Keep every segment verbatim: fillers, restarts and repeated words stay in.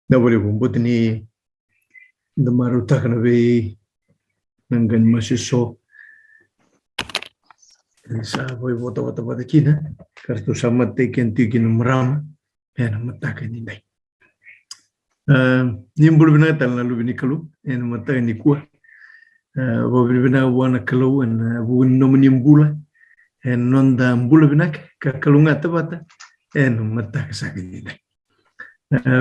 Na vale vu boti ni da marautaka na vei na qani masu eso. Sa voi vota vota vata kina ka ratou sa matai kena tiko kina marama ena mataka ni dai. Ni bula vinaka tale na luve ni Kalou ena mataka ni kua. Vakavinavinaka vua na Kalou ena vuku ni nomuni bula ena noda bula vinaka ka kalougata vata ena mataka saka ni dai.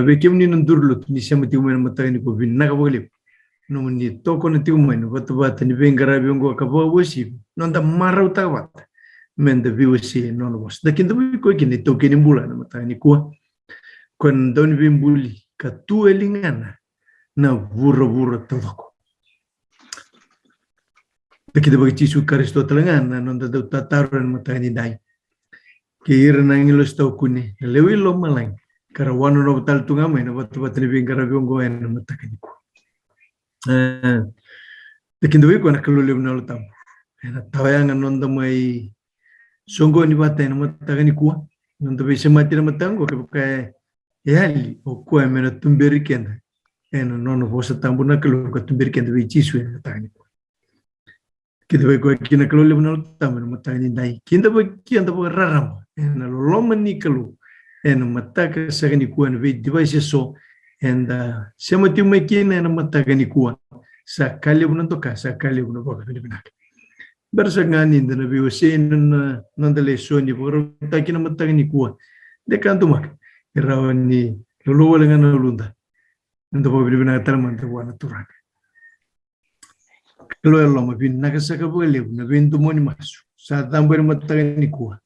Vei kemuni na duru lotu ni sema tiko mai na mataka ni kua, vinaka vakalevu nomuni tokona tiko mai na vatavata ni veiqaravi oqo ka vakauasivi noda marautaka vata meda veiwasei ena nona vosa. Da kidavaki koya kina itaukei ni bula ena mataka ni kua. Koya na dauniveibuli ka tu e ligana na vuravura taucoko. Da kidavaki Jisu Karisito tale ga na noda dautataro ena mataka ni dai. Kei ira na agilosi taukune, na lewe i lomalagi ka ra wanonova tale tu ga mai na vatavata ni veiqaravi oqo ena mataka ni kua. Da kidavaki koya na Kalou levu na Yalo Tabu ena tawayaga noda mai soqoni vata ena mataka ni kua. Noda veisemati ena mataka oqo kevaka e yali o koya me na tuberi keda ena nona vosa tabu na Kalou ka tuberi keda vei Jisu ena mataka ni kua. Kidavaki koya kina na Kalou levu na Yalo Tabu ena mataka ni dai. Kidavaki keda vakararaba ena loloma ni Kalou ena mataka saka ni kua ena veidevice eso eda sema tiko mai kina ena mataka ni kua. Sa ka levu na doka, sa ka levu na vakavinavinaka. Bera saka ga ni da na veiwasei na noda lesoni vakarautaki na mataka ni kua, de ka domaka e rawa ni lolou wale ga na uluda. Eda vakavinavinaka tale mada vua na Turaga. Kalou e loma, vinaka saka vakalevu na veidomoni masu sa cabo ena mataka ni kua.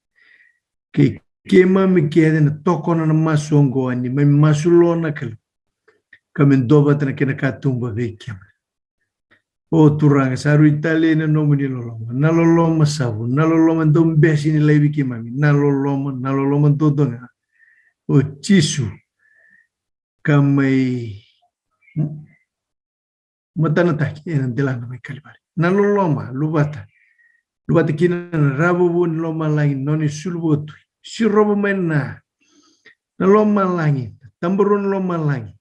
Kei keimami kece na tokona na masu oqo ni mai masu lo na Kalou ka me duavata na kena katuba vei keimami. O Turaga, sa rui talei na nomuni loloma, na loloma savu, na loloma dau bese ni laivi keimami, na loloma, na loloma duadua ga. O Jisu ka mai matanataki ena delana mai Kalivari. Na loloma luvata, luvata kina na ravovo ni lomalagi, nona isulu vakatui, sirova mai na na lomalagi, na tabarua na lomalagi,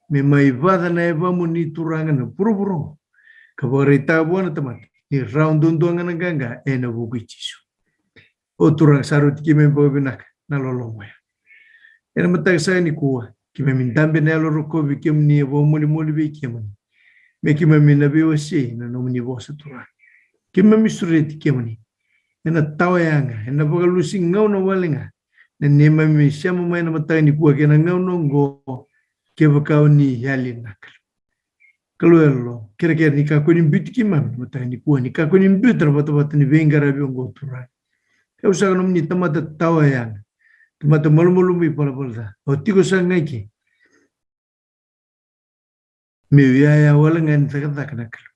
me mai vaca na yavamu ni Turaga na vuravura oqo, ka vakaraitaka vua na tamata ni rawa duadua ga na qaqa ena vuku i Jisu. O Turaga, sa rauti keimami vakavinaka na loloma oya. Ena mataka saka ni kua keimami dabe ena yalo rokovi kemuni, e vakamolimoli vei kemuni me keimami na veiwasei na nomuni vosa Turaga. Keimami sureti kemuni ena tawayaga, ena vakalusi gauna wale ga na neimami sema mai na mataka ni kua kei na gauna oqo. Kevaka o ni yali na Kalou, Kalou e loloma, kerekere ni kakua ni biuti keimami na mataka ni kua, ni kakua ni biuta na vatavata ni veiqaravi oqo Turaga. Au saka nomuni tamata tawayaga, tamata malumalumu ivalavala ca, au tiko saka ga ike meu yaya wale ga ni cakacaka na Kalou.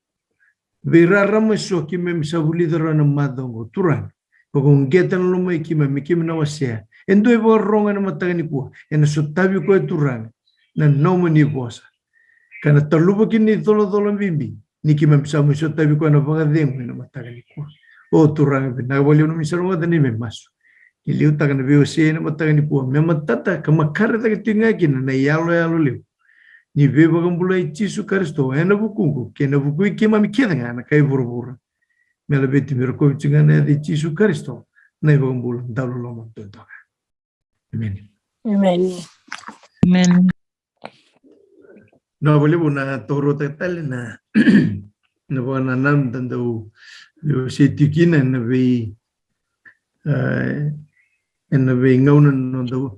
Veirarama eso keimami sa vulica rawa ena macawa oqo Turaga, vakauqeta na lomai keimami me keimami na wasea e dua e vakarorogo ena mataka ni kua, ena sotavi koya Turaga na nomuni vosa, ka na taluva kina na icolacola bibi ni keimami sa mai sotavi koya na vakacegu ena mataka ni kua. O Turaga, vinaka vakalevu nomuni sa rogoca neimami masu. Ni liutaka na veiwasei ena mataka ni kua me matata ka makare cake tiko ga kina na iyaloyalo levu ni veivakabulai i Jisu Karisito ena vukuqu kei na vuku i keimami kece ga na kai vuravura. Me laveti me rokovi tiko ga na yaca i Jisu Karisito na iVakabula dau loloma duadua ga. Emeni. Emeni. Emeni. Na vakalevu na tokaruataka tale na na vakanananu da dau veiwasei tiko kina ena vei, e, ena veigauna na noda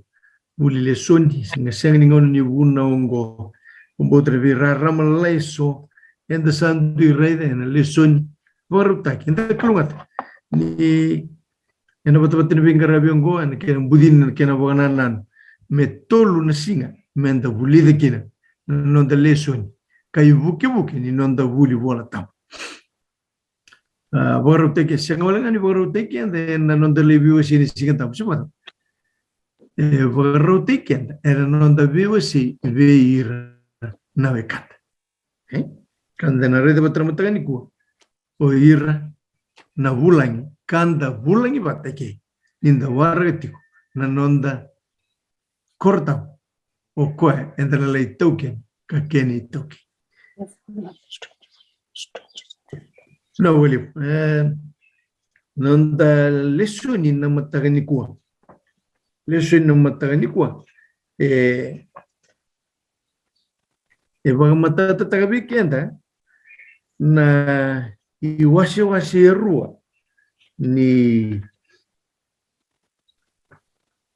vuli lesoni, sega, sega ni gauna ni vunau oqo. Vakabauta na veirarama lalai eso eda sa dui raica ena lesoni vakarautaki. Eda kalougata ni ena vatavata ni veiqaravi oqo, ena kena bucini, ena kena vakanananu, me tolu na siga meda vulica kina na noda lesoni ka ivukevuke ni noda vuli Vola Tabu. A, vakarautaki, e sega wale ga ni vakarautaki keda ena noda lai veiwasei ni Siga Tabu, se vata, e vakarautaki keda ena noda veiwasei vei ira na wekada. E? Ka da na raica vata na mataka ni kua o ira na vulagi, ka da vulagi vata kei ni da waraka tiko na noda koro tabu. O koya eda na lai taukena ka kena itaukei. Na wali, e, noda lesoni na mataka nikua. Lesoni na mataka nikua. E, e vakamatatataka vei keda na iwasewase e rua ni,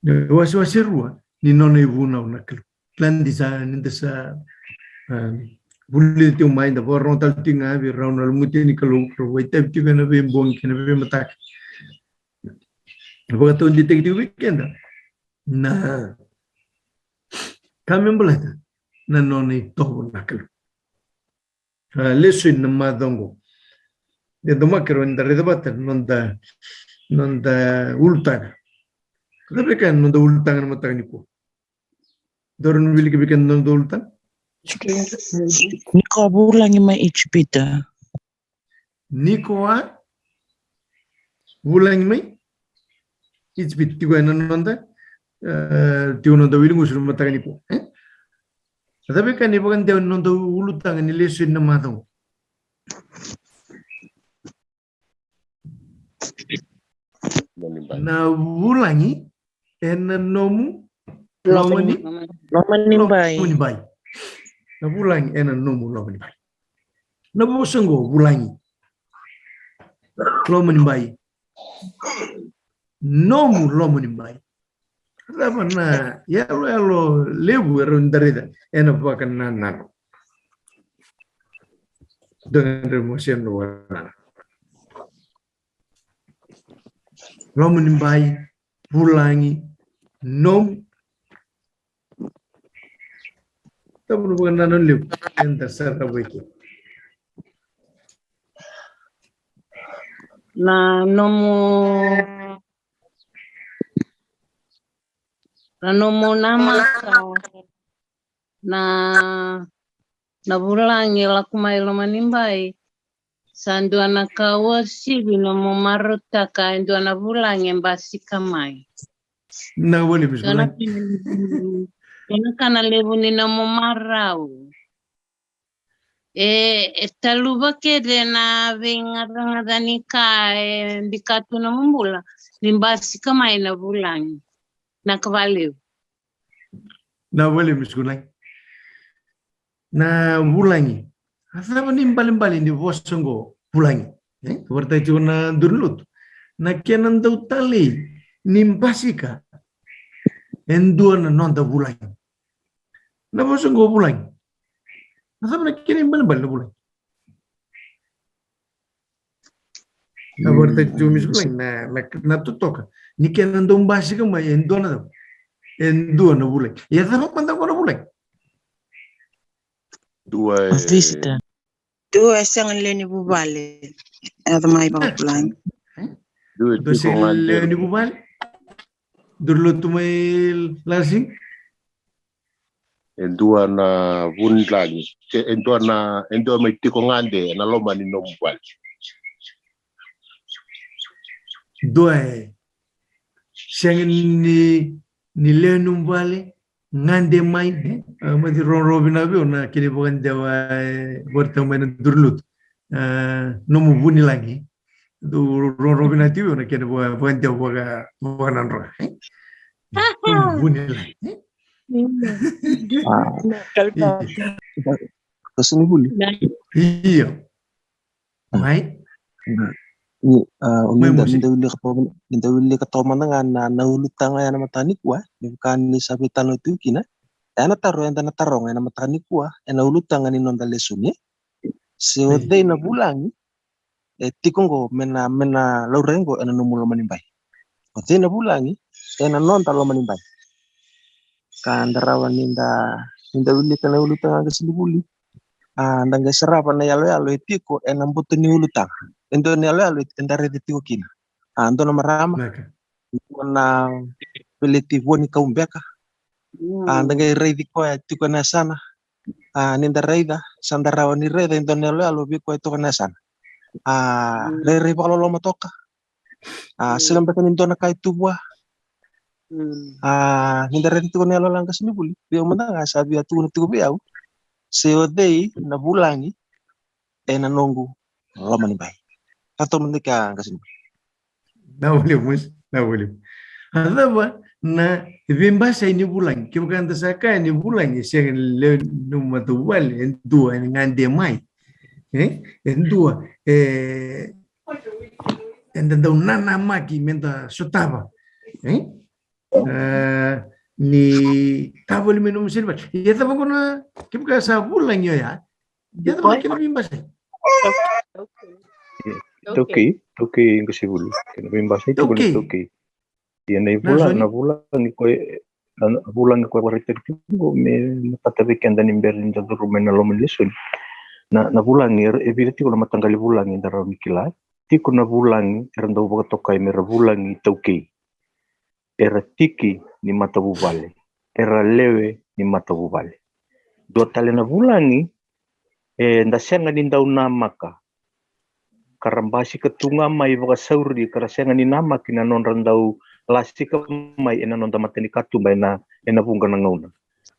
na iwasewase e rua ni nona ivunau na Kalou. Kila ni da sa, ni da sa, a, vulica tiko mai, da vakarorogo tale tiko ga vei rau na lumuti ni Kalou, rau vakaitavi tiko ena veibogi kei na veimataka. Vakataudeitaki tiko vei keda na ka me baleta na nona itovo na Kalou. A, lesoni na macawa oqo. De domaki rau ni da raica vata na noda, noda ulutaga. Cava beka na noda ulutaga na mataka nikua? Dou na wilika beka na noda ulutaga. Ni ko a vulagi mai Ijipita. Ni ko a vulagi mai Ijipita, tiko ena noda, e, tiko noda wiligusu na mataka nikua, e? Cava beka na ivakadewa ni noda ulutaga ni lesoni na macawa? Na vulagi ena nomu loma ni, loma ni bai. Loma ni bai. Na vulagi ena nomu loma ni bai. Na vosa oqo, vulagi, loma ni bai, nomu loma ni bai. Cava na iyaloyalo levu e rawa ni da raica ena vakanananu? Dua na drau mo sega na vakanananu. Loma ni bai, vulagi, nomu. Cava na vakanananu levu eda sarava i ke? Na nomu, na nomu namaka, na, na vulagi e lako mai loma ni bai. Sa dua na ka uasivi nomu marautaka e dua na vulagi e basika mai. Na wali, Miss Dua na Gulai. Ka, dua na ka na levu ni nomu marau. E, e taluva kece na veigacagaca ni ka e bika tu nomu bula ni basika mai na vulagi. Na ka valevu. Na wali, Miss Gulai. Na vulagi. A cava na ibalebale ni vosa oqo vulagi? E, vakaraitaka tiko na duru ni lotu. Na kena dau talei ni basika e dua na noda vulagi. Na vosa oqo vulagi. A cava na kena ibalebale na vulagi? Na vakaraitaka tiko, Miss Gulai, na, na, na totoka ni kena dau basika mai e dua na cava? E dua na vulagi. Ia cava mada qo na vulagi? Dua e visitor. Dua e sega ni lewe ni vuvale. E yaco mai vakavulagi. Dua e Dua e tiko sega ni gade. Lewe ni vuvale. Duru ni lotu mai Lasing. E dua na vunilagi. E, e dua na, e dua mai tiko gade ena loma ni nomu vale. Dua e sega ni, ni lewe ni nomu vale, gade mai, e? A, mai rorogo vinaka vei au na kena ivakadewa, e, vakaraitaka mai na duru ni lotu. A, nomu vunilagi. Dau rorogo vinaka tiko vei au na kena vaka, vakadewa vaka, vakanadroga, e? Nomu vunilagi, e? A. Kalpa. Io. Io. Mai. Ni, a, o Mai ni da, Mosi. Ni da wilika toka, ni da wilika toka mada ga na, na ulutaga ena mataka nikua, ni vaka ni sa veitalanoa tiko kina. Ena taro eda na taroga ena mataka nikua, ena ulutaga ni noda lesoni. Se o cei na vulagi e tiko oqo me na, me na laurai oqo ena nomu lomanibai. O cei na vulagi ena noda lomanibai. Ka da rawa ni da, ni da wilika na ulutaga qasenivuli. A, da qai sarava na iyaloyalo e tiko ena buto ni ulutaga. E dua na iyaloyalo eda raica tiko kina. A, dua na marama. Vinaka. Dua na peleti vua ni kau beka. Mm. A, da qai raici koya tiko ena yasana. A, ni da raica, sa da rawa ni raica e dua na iyaloyalo vei koya tiko ena yasana. A, mm, rairai vakaloloma toka. A, mm, sega beka ni dua na ka e tu vua. A, ni da raica tiko na yaloyalo qasenivuli, vei au mada ga sa via tukuna tiko vei au se o cei na vulagi ena noqu loma ni bai. Ka toka mada kea qasenivuli. Na volimu, na volimu. A cava na veibasai ni vulagi? Kevaka da sa kaya ni vulagi e sega ni lewe ni matavuvale, e dua e gade mai, e, e dua e, eda dau nanamaki me da sotava, e, ni tavali mai na nomu seni vale. Ia cava qo na, kevaka sa vulagi oya, ia cava na kena veibasai? Taukei, taukei, qasenivuli. Kena veibasai tiko na taukei. Ia na ivula, na vulagi koya, na vulagi koya vakaraitaki tiko qo me matata vei keda ni bera ni da curu mai na loma ni lesoni. Na, na vulagi, e vica tiko na mataqali vulagi da rawa ni kila. Tiko na vulagi era dau vakatokai me ra vulagi taukei. Era tiki ni matavuvale, era lewe ni matavuvale. Dua tale na vulagi, e, da sega ni dau namaka, ka ra basika tu ga mai vakasauri, ka ra sega ni namaki na nodra dau lasika mai ena noda matanikatuba ena, ena vuqa na gauna.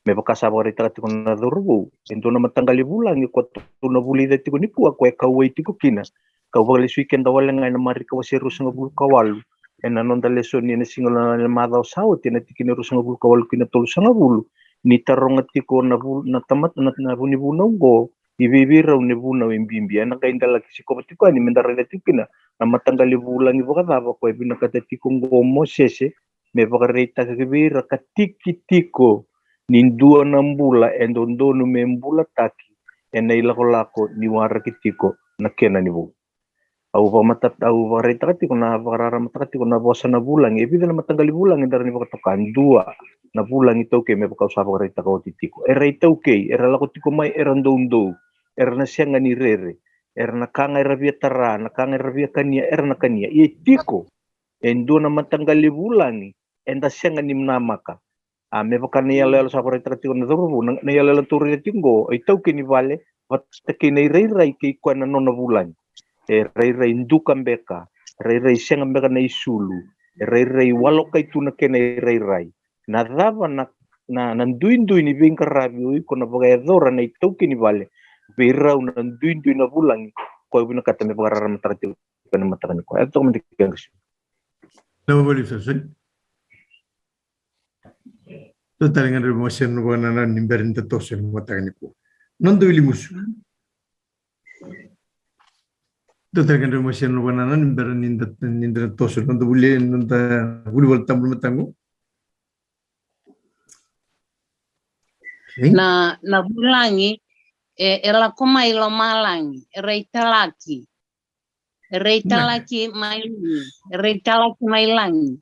Me vaka sa vakaraitaka tiko na cauravou, e dua na mataqali vulagi ko tou na vulica tiko nikua, ko e kauwai tiko kina. Kau vakalesui keda wale ga ena Marika wase ruasagavulu ka walu, ena noda lesoni ena siga na macawa sa oti, ena tikina ruasagavulu ka walu ki na tolusagavulu, ni taroga tiko na vu, na tamata, na, na vunivunau oqo, i vei vei rau na vunau e bibi. Ena qai da laki sikova tiko yani me da raica tiko kina na mataqali vulagi vakacava ko e vinakata tiko oqo o Mosese me vakaraitaka ki vei ira ka tiki tiko ni dua na bula e dodonu me bulataki ena ilakolako ni waraki tiko na kena ni vou. Au vakamatata, au vakaraitaka tiko na, vakararamataka tiko na vosa na vulagi. E vica na mataqali vulagi da rawa ni vakatoka? Dua na vulagi taukei, me vaka au sa vakaraitaka oti tiko. Era itaukei, era lako tiko mai, era doudou, era na sega ni rere, era na ka ga era via tara, na ka ga era via kania, era na kania. Ia e tiko e dua na mataqali vulagi eda sega ni namaka. A, me vaka na iyaloyalo sa vakaraitaka tiko na cauravou, na, na iyaloyalo tou raica tiko oqo, e itaukei ni vale vata kei na irairai kei koya na nona vulagi. E rairai duka beka, rairai sega beka na isulu, e rairai walokai tu na kena irairai. Na cava na, na, na duidui ni veiqaravi o iko na vakayacora na itaukei ni vale vei rau na duidui na vulagi ko e vinakata me vakararamataka tiko ena mataka nikua? E toka mada kea qase. Na voli sasai. Dua tale ga na iwase ni vakanananu ni bera ni da toso ena mataka nikua. Noda wili musu. Dua tale ga na iwase ni vakanananu ni bera ni da, ni da toso. Noda vuli, noda vuli Vola Tabu na mataka qo. Okay. Na, na vulagi e, e lako mai lomalagi, e ra italaki. E ra italaki mai lagi, e ra italaki mai lagi.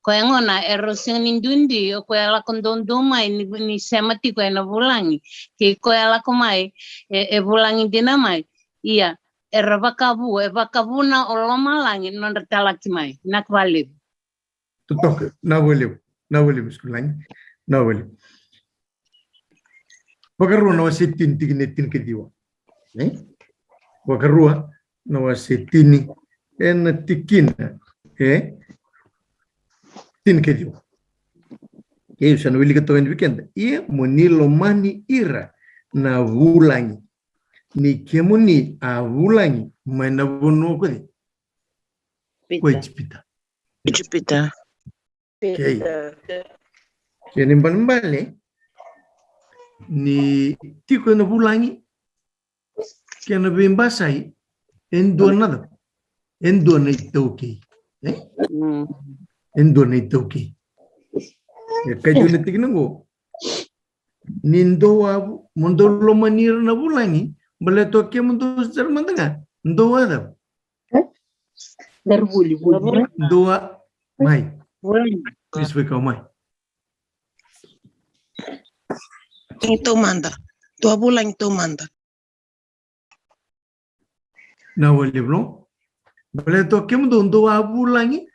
Koya gona e rau sega ni duidui o koya e lako doudou mai ni, ni sema tiko ena vulagi, kei koya e lako mai e, e vulagi dina mai. Ia, era vakavu, e vakavuna o lomalagi na nodra talaki mai. Vinaka vakalevu. Totoka, na voliu, na voliu, Miss Kulagi, na voliu. Vakarua na wase tini, tikina e tinikaciwa. E? Vakarua na wase tini, ena tikina e tinikaciwa. Kei sa na wilika toka yani vei keda. Ia mo ni lomani ira na vulagi, ni kemuni a vulagi mai na vanua ko cei? Ko Ijipita. Ijipita. Kei. Kei na ibalebale ni tiko ena vulagi kei na veibasai e dua na cava? E dua na itaukei. E? E dua na itaukei. E kai tu na tikina qo. Ni dou a vu, mo dou lomani ira na vulagi, baleta o kemudou sara mada ga dou a cava? Dou a mai. Please wake up mai. Ni taumada. Dou a vulagi taumada. Na wale vlo. Baleta o kemudou dou a vulagi.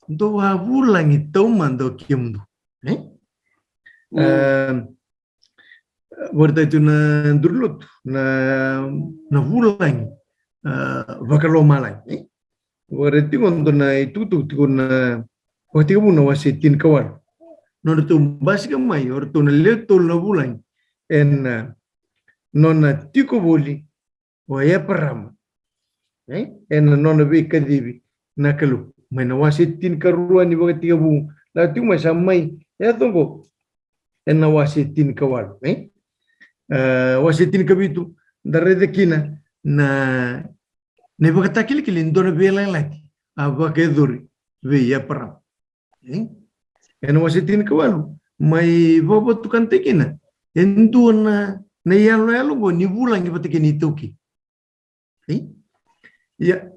Dou a vulagi taumada o kemudou. E? Vakaraitaka tu na duru lotu na, na vulagi vakalomalagi. Vakaraitaka tiko dua na itukutuku tiko na Vakatekivu na wase tinikawalu. Nodratou basika mai o ratou na lewe tolu na vulagi ena nona tiko voli o Eparama, e, ena nona veikacivi na Kalou. Mai na wase tinikarua ni Vakatekivu, na tiko mai sa mai yaco oqo ena wase tinikawalu, e? A, wase tinikavitu, da raica kina na, na ivakatakilakila ni dua na veiyalayalati a vakayacori vei Eparama. E? Ena wase tinikawalu, mai vakavatukanataki kina e dua na, na iyaloyalo oqo ni vulagi vata kei na iTaukei. E? Ia,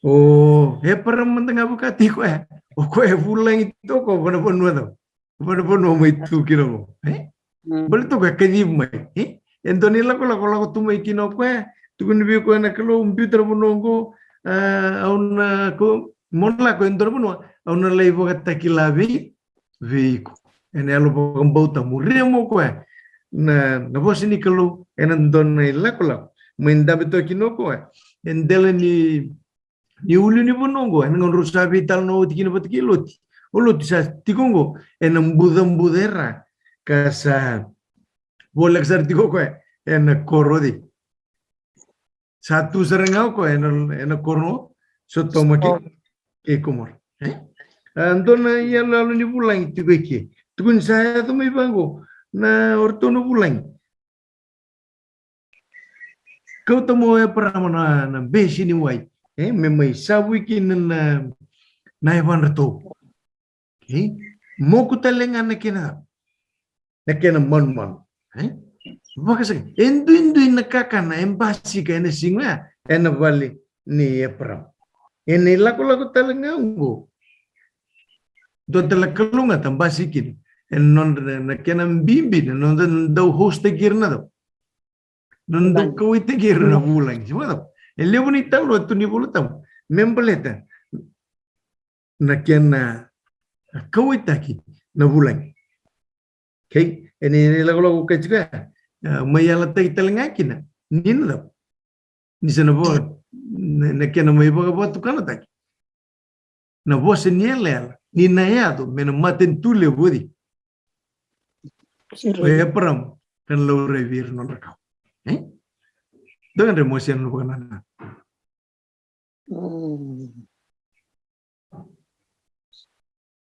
o Eparama mada ga vaka tiko ya, o koya e vulagi toka vanavanua cava? Vanavanua mai tu kina qo. E? Mm. Baleta o koya kacivi mai. E? E dua na ilakolako lako tu mai kina o koya, tukuni vei koya na Kalou, biuta na vanua oqo, a, au na, ko, mo lako e dua na vanua, au na lai vakatakila vei, vei iko. Ena yalo vakabauta, muria mai o koya na, na vosa ni Kalou ena dua na ilakolako. Mai dabe toka kina o koya e dela ni, ni ulu ni vanua oqo, ena gauna rau sa veitalanoa oti kina vata kei Loti. O Loti sa tiko oqo ena bucabuca e ra, ka sa voleka sara tiko o koya ena koro cei? Sa tu sara ga o koya ena, ena koro Sotoma kei, kei Komora. E? A, dua na iyaloyalo ni vulagi tiko eke. Tukuni sa yaco mai vaqo na, o ratou na vulagi. Kauta mai o Eparama na, na bese ni wai, e, me mai savui kina na, na, na yavadratou. E? Moku tale ga na kena, na kena manumanu. E? Vakasaka, e duidui na kakana e basika ena siga ya ena vale ni Eparama. Ena ilakolako tale ga oqo, dua tale na kalougata basika kina ena nodra, na kena bibi na nodra dau host-taki ira na cau, nodra dau kauwaitaki ira na vulagi. Sa vaka cava? E levu na italanoa tu ni Vola Tabu me baleta na kena kauwaitaki na vulagi. Okay? Ena, ena ilakolako ka tiko ya, a, mai yalataki tale ga kina ni na cava? Ni sa na vo, na, na kena mai vakavatukanataki na vosa ni yalayala ni na yaco mai na matanitu levu o cei? O Eparama, ka na laurai vei ira na nodra kawa. E? Dua ga dre mo sega na vakanananu. Mm.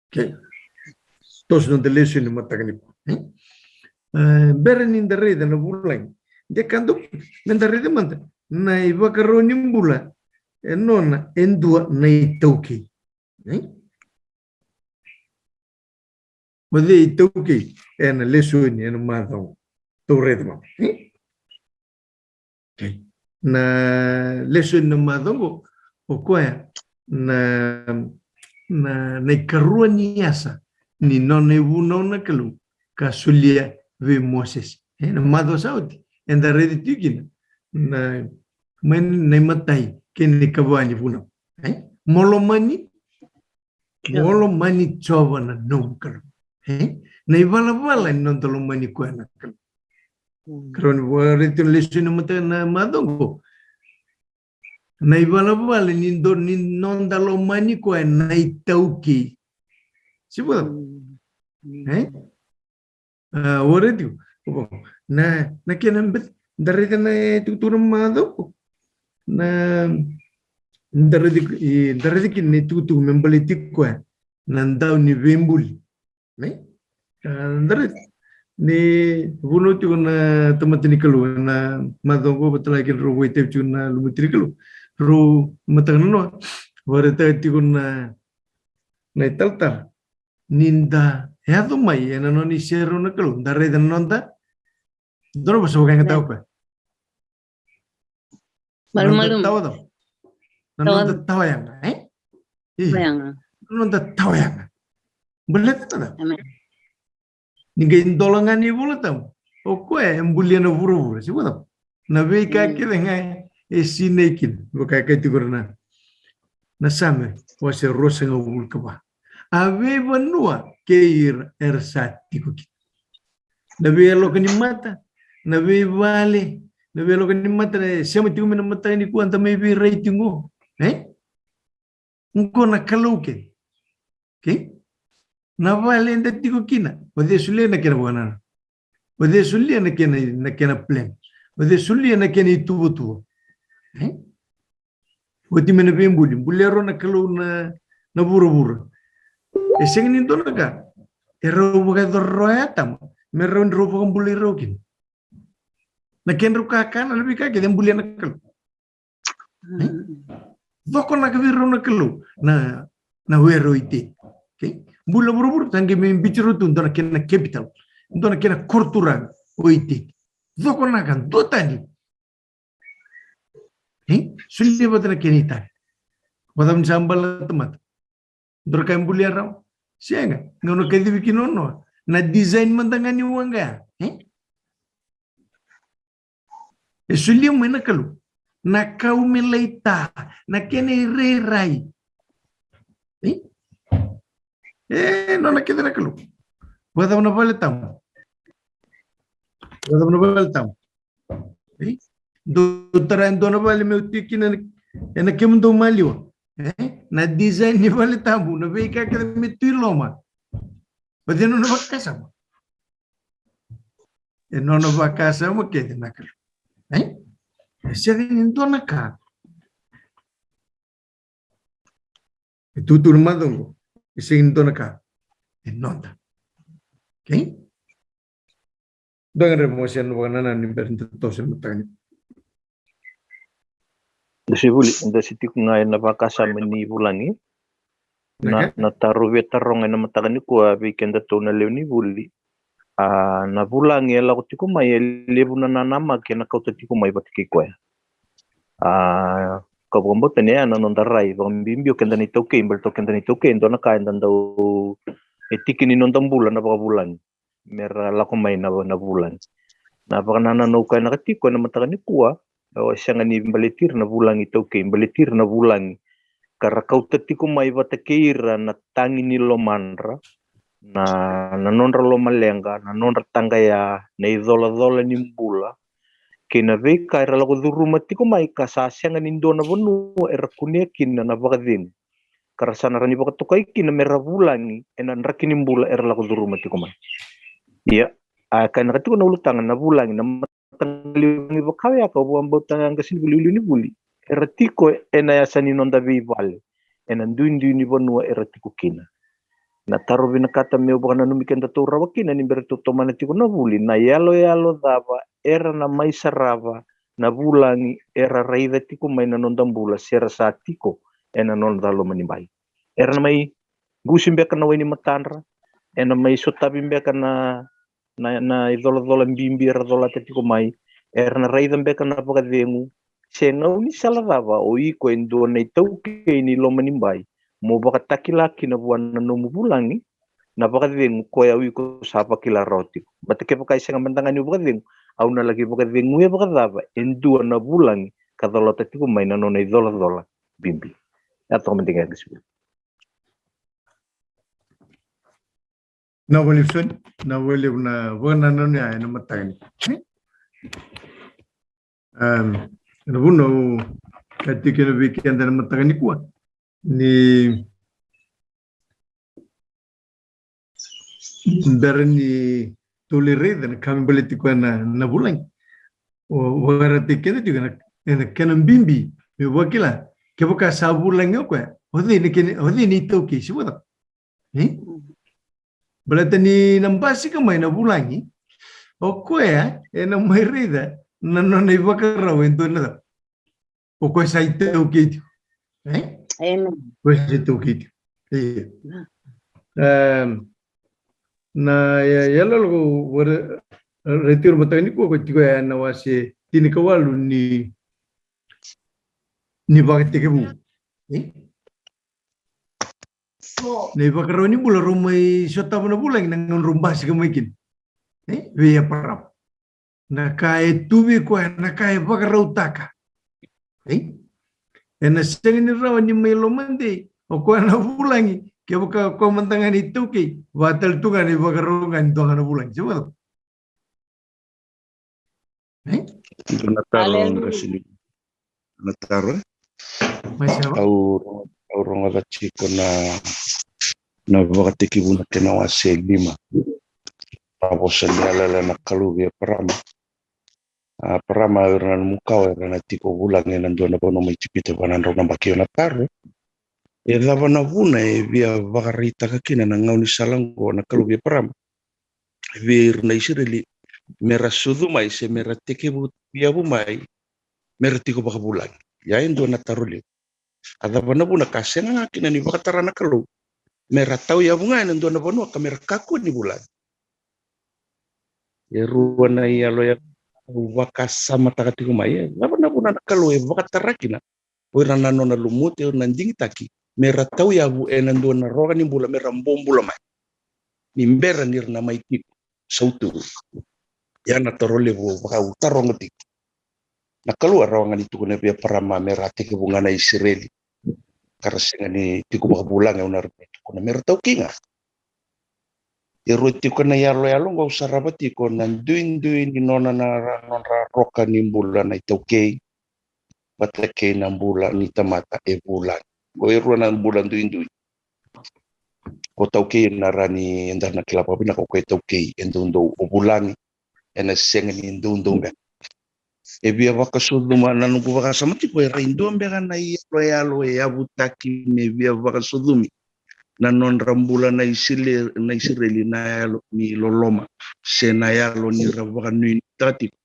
Okay. Toso na noda lesoni ni mataka nikua. E? E, bera ni da raica na vulagi, de ka dau, me da raica mada na ivakarau ni bula e nona e dua na iTaukei. E? O cei iTaukei ena lesoni ena macawa? Tou raica mada. E? Okay. Na lesoni na macawa oqo, o koya na, na, na ikarua ni yasa ni nona ivunau na Kalou ka solia vei Mosese. E, na macawa sa oti eda raica tiko kina na, mai na imatai kei na ikava ni vunau. E? Mo lomani, mo lomani Jiova na nomu Kalou. E? Na ivalavala ni noda lomani koya na Kalou. Mm. Kalou ni vakaraici tu na lesoni na mataka na macawa oqo. Na ivalavala ni do, ni noda lomani koya na iTaukei. Sa vaka cava? Mm. E? A, warai tiko. Na, na kena bet, da raica na itukutuku na macawa oqo. Na, da raica, e, da raica kina na itukutuku me baleti koya na dau ni veibuli. Ne? A, da raica ni vunau tiko na tamata ni Kalou na macawa oqo, vata kei na rau vakaitavi tiko na lumuti ni Kalou. Rau mataka na noa, vakaraitaka tiko na, na italatala ni da yaco mai ena nona iserau na Kalou, da raica na noda, dua na vosa vakayagataka o koya. Malumalumu. Na noda tawa, na noda tawa yaga, e? Io. Tawa yaga. Na noda tawa yaga. Baleta na cava? Amen. Ni qai dola ga ni Vola Tabu, o koya e bulia na vuravura, sa vaka cava? Na veika kece ga e sinai kina, vaka e kaya tiko na, na Same wase ruasagavulu ka va. A veivanua kei ira era sa tiko kina. Na veiyaloka ni mata, na veivale, na veiyaloka ni mata, na sema tiko mai na mataka nikua, da mai veirai tiko qo. E? Qo na Kalou kece. Okay? Na vale eda tiko kina, o cei solia na kena vakanananu? O cei solia na kena, na kena plan? O cei solia na kena ituvatuva? E? Oti me na veibuli, bulia rau na Kalou na, na vuravura. E sega ni dua na ka e rau vakayacora rau o Atama me rau ni rau vakabulai rau kina. Na kedrau kakana, na veika kece e bulia na Kalou. E? Cokonaka vei rau na Kalou na, na were o Iteni. Okay? Buli na vuravura, sa qai mai biuti rau tu dua na kena capital, dua na kena koro turaga o Iteni. Cokonaka duatani. E? Solia vata na kena itavi. Vakacava ni sa bala na tamata? Dua na ka e bulia rawa? Sega. Gauna kacivi kina o Noa, na design mada ga ni waqa ya. E? E solia mai na Kalou na kau me lai ta, na kena irairai. E? E nona kece na Kalou. Vakacava na vale tabu? Vakacava na vale tabu? E? Dou tara e dua na vale meu tiko kina ena kemudou maliwa. E? Na design ni vale tabu, na veika kece me tu i loma. O cei nona vakasama? E nona vakasama kece na Kalou. E? E sega ni dua na ka e tutu na macawa qo, e sega ni dua na ka e noda. Okay? Dua ga na mo se na vakanananu ni bera ni da toso ena mataka ni. Qasenivuli, eda se tiko ga ena vakasama ni vulagi. Na, na taro via taroga ena mataka nikua vei kedatou na lewe ni vuli. A, na vulagi e lako tiko mai, e levu na nanamaki ena kauta tiko mai vata kei koya. A, ka vakabauta ni ya na noda rai vakabibi o keda na iTaukei, baleta o keda na iTaukei e dua na ka eda dau, e tiki ni noda bula na vakavulagi me ra lako mai na, na vulagi. Na vakanananu au kainaka tiko ena mataka nikua, o sega ni baleti ira na vulagi iTaukei, baleti ira na vulagi ka ra kauta tiko mai vata kei ira na tagi ni lomadra, na, na nodra lomaleqa, na nodra taqaya, na icolacola ni bula, kei na veika era lako curuma tiko mai ka sa sega ni dua na vanua era kunea kina na vakacegu, ka ra sa na rawa ni vakatokai kina me ra vulagi ena draki ni bula era lako curuma tiko mai. Ia, a kainaka tiko na ulutaga na vulagi, na mataqali vulagi vakaoya ka au vakabauta qasenivuli, ulunivuli, era tiko ena yasa ni noda veivale, ena duidui ni vanua era tiko kina. Na taro vinakata meu vakananumi kedatou rawa kina ni bera tou tomana tiko na vuli, na yaloyalo cava era na mai sarava na vulagi era raica tiko mai na noda bula se ra sa tiko ena noda loma ni bai? Era na mai qusi beka na wai ni matadra? Ena mai sotavi beka na, na, na icolacola bibi era colata tiko mai? Era na raica beka na vakacegu? Se gaunisala cava o iko e dua na itaukei ni loma ni bai mo vakatakila kina vua na nomu vulagi na vakacegu koya o iko sa vakila rawa tiko? Baleta kevaka e sega mada ga ni vakacegu, au na laki vakaceguya vakacava e dua na vulagi ka colata tiko mai na nona icolacola bibi? Ia toka mada ga qasenivuli. Na vakalevu soni, na vakalevu na vakanananu ya ena mataka ni. Em, na vuna au ka tiko ena vei keda ena mataka nikua ni bera ni tou lai raica na ka me baleti koya na, na vulagi. O vakaraitaki keda tiko ena, ena kena bibi me vakila kevaka sa vulagi o koya, o cei na kena, o cei na itaukei, se vakacava? E? Baleta ni na basika mai na vulagi, o koya ena mai raica na nona ivakarau e dua na cava? O koya sa itaukei tiko. E? Amen. O koya sa itaukei tiko. Ia. Em, na ya, ya lalo ko vare, raici ira mataka nikua ko tiko ya na wase tinikawalu ni, ni Vakatekivu. E? Na ivakarau ni bula rau mai sotava na vulagi na gauna rau basika mai kina. E? Vei Eparama. Na ka e tu vei koya, na ka e vakarautaka. E? Ena sega ni rawa ni mai lomadei o koya na vulagi kevaka o koya mada ga na itaukei, vakatale tu ga na ivakarau ga ni dua ga na vulagi. Se vakacava? E? Dua na taro, Aleluya. Qase ni, na taro. Mai sava. Au, au rogoca tiko na, Na Vakatekivu na kena wase e lima. A vosa ni yalayala na Kalou vei Eparama. A Eparama, o ira na nomu kawa era na tiko vulagi ena dua na vanua mai Ijipita, va na drau na yabaki. O na taro, e cava na vuna e via vakaraitaka kina na gaunisala oqo na Kalou vei Eparama vei ira na Isireli, me ra sucu mai se me ra tekivu yavu mai, me ra tiko vakavulagi? Ia e dua na taro levu. A cava na vuna ka sega ga kina ni vakatara na Kalou me ra tauyavu ga ena dua na vanua ka me ra kakua ni vulagi? E rua na iyaloyalo au vakasamataka tiko mai. E cava na vuna na Kalou e vakatara kina o ira na nona lumuti, o ira na digitaki, me ra tauyavu ena dua na roka ni bula me ra bobula mai, ni bera ni ra na mai tiko sautu? Ia na taro levu au vaka au taroga tiko. Na Kalou a rawa ga ni tukuna vei Eparama me ra tekivu ga na Isireli ka ra sega ni tiko vakavulagi, au na rawa ni tukuna me ra taukei ga. E rua tiko na iyaloyalo oqo au sarava tiko, na duidui ni nona na ra-, nodra roka ni bula na iTaukei vata kei na bula ni tamata e vulagi. Oqo e rua na bula duidui. Ko taukei na ra ni eda na kila vakavinaka, ko e taukei e doudou, o vulagi ena sega ni doudou beka. E via vakasucuma na noqu vakasama tiko, e rai dua beka na iyaloyalo e yavutaki me via vakasucumi na nodra bula na Isile-, na Isireli, na yalo ni loloma se na yalo ni ra vakanuinuitaka tiko.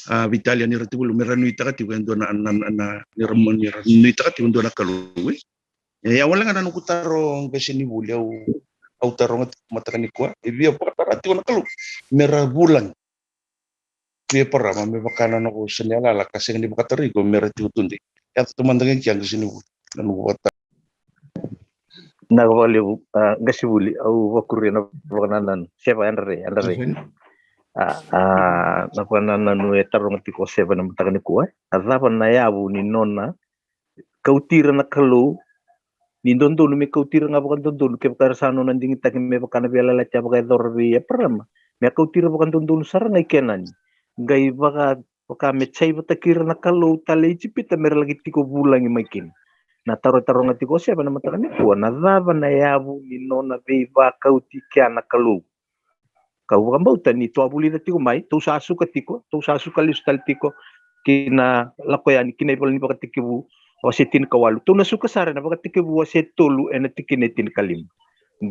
A, veitalia ni ra tiko voli me ra nuitaka tiko e dua na, na, na, na, ni ra, ni ra nuitaka tiko e dua na Kalou, e. E, ia wale ga na noqu taro, qase ni vuli, au, au taroga tiko mataka nikua, e via vakatara tiko na Kalou me ra vulagi vei Eparama me vaka na nona vosa ni yalayala ka sega ni vakatara iko me ra tiko tudei? Ia, taumada ga kina, qase ni vuli, na noqu vakataro. Na vakalevu, a, qase vuli, au vakuria na vakanananu. Seva, yadra rai, yadra rai. Sure. A, a, na vakanananu e taroga tiko o Seva ena mataka nikua, e. A cava na yavu ni nona kauti ira na Kalou, ni dodonu me kauti ira ga vakadodonu, kevaka era sa nona digitaki me vaka na veiyalayalati a vakayacora vei Eparama, me a kauti ira vakadodonu sara ga i Kenani. Qai vaka vaka me jaivataki ira na Kalou tale i Ijipita me ra laki tiko vulagi mai kina. Na taro e taroga tiko o Seva ena mataka nikua, na cava na yavu ni nona veivakauti kea na Kalou? Kau vakabauta ni tou a vulica tiko mai, tou sa suka tiko, tou sa suka lesu tale tiko ki na Lako Yani, ki na ivola ni Vakatekivu wase tinikawalu. Tou na suka sara ena Vakatekivu wase tolu ena tikina e tinikalima.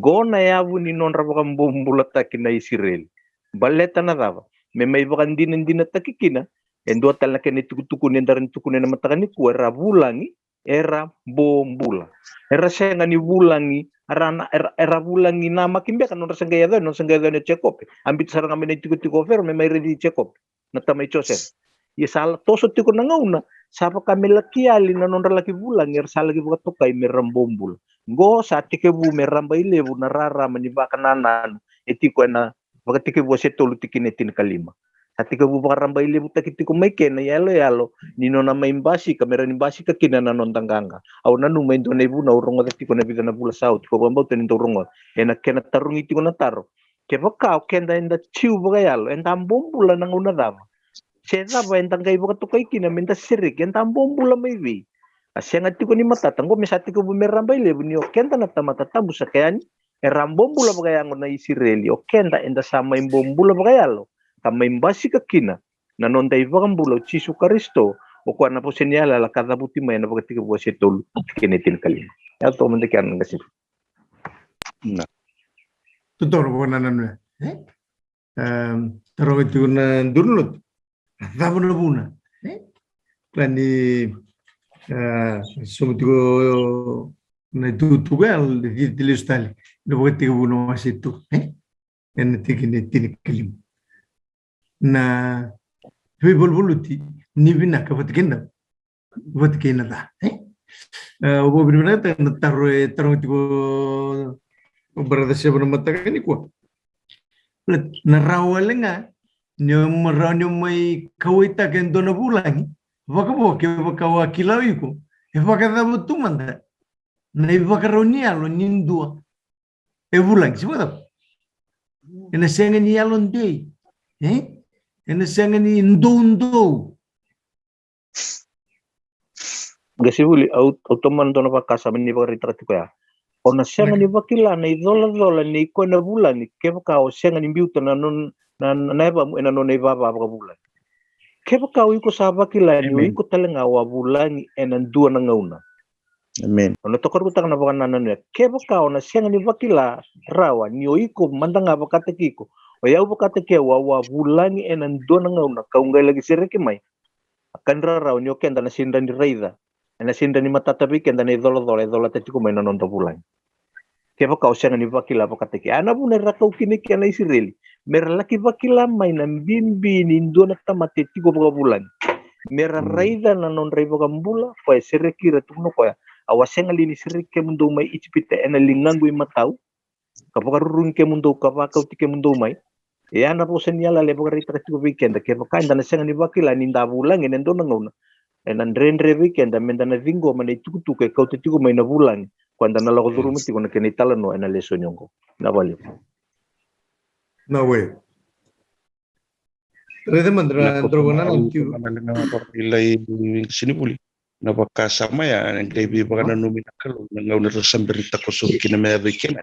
Qo na yavu ni nodra vakabobulataki na Isireli. Baleta na cava? Me mai vakadinadinataki kina e dua tale na kena itukutukuni eda rawa ni tukuna ena mataka nikua, era vulagi, era bobula. Era sega ni vulagi, era na, era, era vulagi namaki beka, nodra sa qai yaco yani, nodra sa qai yaco yani o Jekope. A biuta sara ga mai na itikotiko o Fero me mai raici Jekope, na tama i Josefa. Ia sa la toso tiko na gauna, sa vaka me laki yali na nodra laki vulagi, era sa laki vakatokai me ra bobula. Qo sa tekivu me rabailevu na rarama ni vakanananu e tiko ena Vakatekivu wase tolu tikina e tinikalima. Sa tekivu vakarabailevutaki tiko mai kea na iyaloyalo ni nona mai basika, me rawa ni basika kina na noda qaqa. Au nanuma e dua na ivunau au rogoca tiko na vica na vula sa oti, kau vakabauta ni dau rogoca. Ena kena tarogi tiko na taro, kevaka o keda eda Jiu vakayalo, eda a bobula na gauna cava? Se cava eda qai vakatokai kina meda sereki, eda a bobula mai vei? A sega tiko ni matata, qo me sa tekivu me rabailevu ni o keda na tamata tabu saka yani, era a bobula vakayago na Isireli, o keda eda sa mai bobula vakayalo, ka mai basika kina na noda iVakabula o Jisu Karisito, o koya na vosa ni yalayala ka cavuti mai ena Vakatekivu wase tolu, tikina e tinikalima. Ia toka mada kina na qase. Na. Totolo vakanananu ya. E? Em, taroga tiko na duru ni lotu, a cava na vuna? E? Kila ni, e, sogo tiko na itukutuku ya, e lesu tale na Vakatekivu na wase tu, e? Ena tikina e tinikalima. Na veivaluvaluti ni vinaka vata kei na vata kei na ca, e? E, au vakavinavinakataka na taro e taroga tiko o Brother Seva na mataka nikua. Na rawa wale ga ni o mai, rawa ni o mai kauwaitaka e dua na vulagi, vakavo kevaka o a kila o iko, e vakacava tu mada na ivakarau ni yalo ni dua e vulagi, se vakacava? Ena sega ni yalodei, e? Ena sega ni doudou. Qase vuli, au, au tomana dua na vakasama ni vakaraitaka tiko ya. O na sega ni vakila na icolacola nei koya na vulagi kevaka o sega ni biuta na non na, na, na yavamu ena nona ivava vakavulagi. Kevaka o iko sa vakila ni o iko tale ga o a vulagi ena dua na gauna. Amen. O na tokarukataka na vakanananu ya. Kevaka o na sega ni vakila rawa ni o iko mada ga vakataki iko, o yau vakataki au, au a vulagi ena dua na gauna, kau qai laki sereki mai. A ka ni rarawa ni o keda na sega ni raica, ena sega ni matata vei keda na icolacola e colata tiko mai na noda vulagi. Kevaka o sega ni vakila vakataki, a na vuna era kau kina kina na Isireli, me ra laki vakila mai na bibi ni dua na tamata e tiko vakavulagi, me ra raica na nodra ivakabula. Koya e sereki ira, tukuna o koya, au a sega li ni sereki kemudou mai Ijipita ena ligaqu imatau, ka vakarurugi kemudou ka vakauti kemudou mai? E a na vosa ni yalayala e vakaraitaka tiko vei keda, kevaka eda na sega ni vakila ni da vulagi ena dua na gauna, ena dredre vei keda meda na ciqoma na itukutuku e kauta tiko mai na vulagi, koya da na lako curuma tiko na kena italanoa ena lesoni oqo. Na vale. Na we. Raica mada na drau vanana tiko. Ilai sinivuli. Na vakasama ya, e qai veivakananumi na Kalou na gauna sa bera ni takosovi kina me yaco i kena.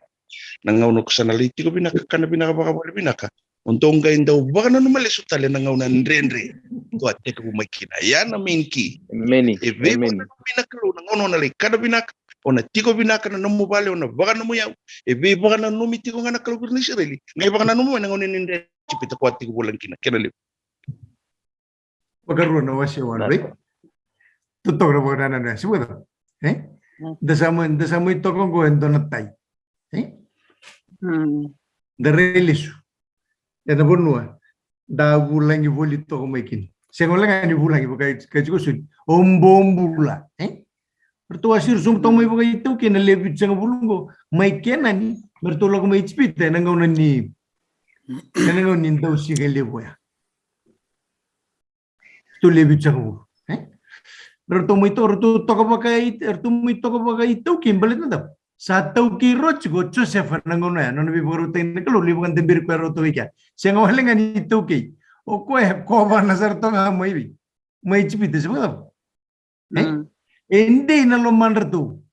Na gauna ko sa na lai tiko vinaka, kana vinaka, vakavale vinaka. O dou qai dau vakananuma lesu tale na gauna dredre ko a tekivu mai kina. Ya na main key. Emeni. E veivakananumi na Kalou na gauna o na lai kana vinaka, o na tiko vinaka na nomu vale, o na vakananumi au. E veivakananumi tiko ga na Kalou vei ira na Isireli. Qai vakananumi mai na gauna ni dredre Ijipita ko a tiko vulagi kina. Kena levu. Vakarua na wase one, right? Totoka na vakanananu ya, se vaka. E? Da sa mai, da sa mai toka qo e dua na tai. E? Da rai lesu. Ena vanua da vulagi voli toka mai kina. Sega wale ga ni vulagi, vaka e kaya tiko soni, o bobula. E? Ratou a siro sobu toka mai vakaitaukei na lewe vitusagavulu qo mai Kenani, me ratou lako mai Ijipita ena gauna ni, ena gauna ni dausiga levu oya. Ratou lewe vitusagavulu. E? Ratou mai toka, ratou toka vakai, ratou mai toka vakaitaukei baleta na cava? Sa taukei rawa tiko o Josefa na gauna ya, nona veivakarautaki na Kalou, lai vakadaberi koya ratou i kea. Sega wale ga ni taukei. O koya e kovana sara toka ga mai vei, mai Ijipita, se vakacava? E? E dei na lomadratou.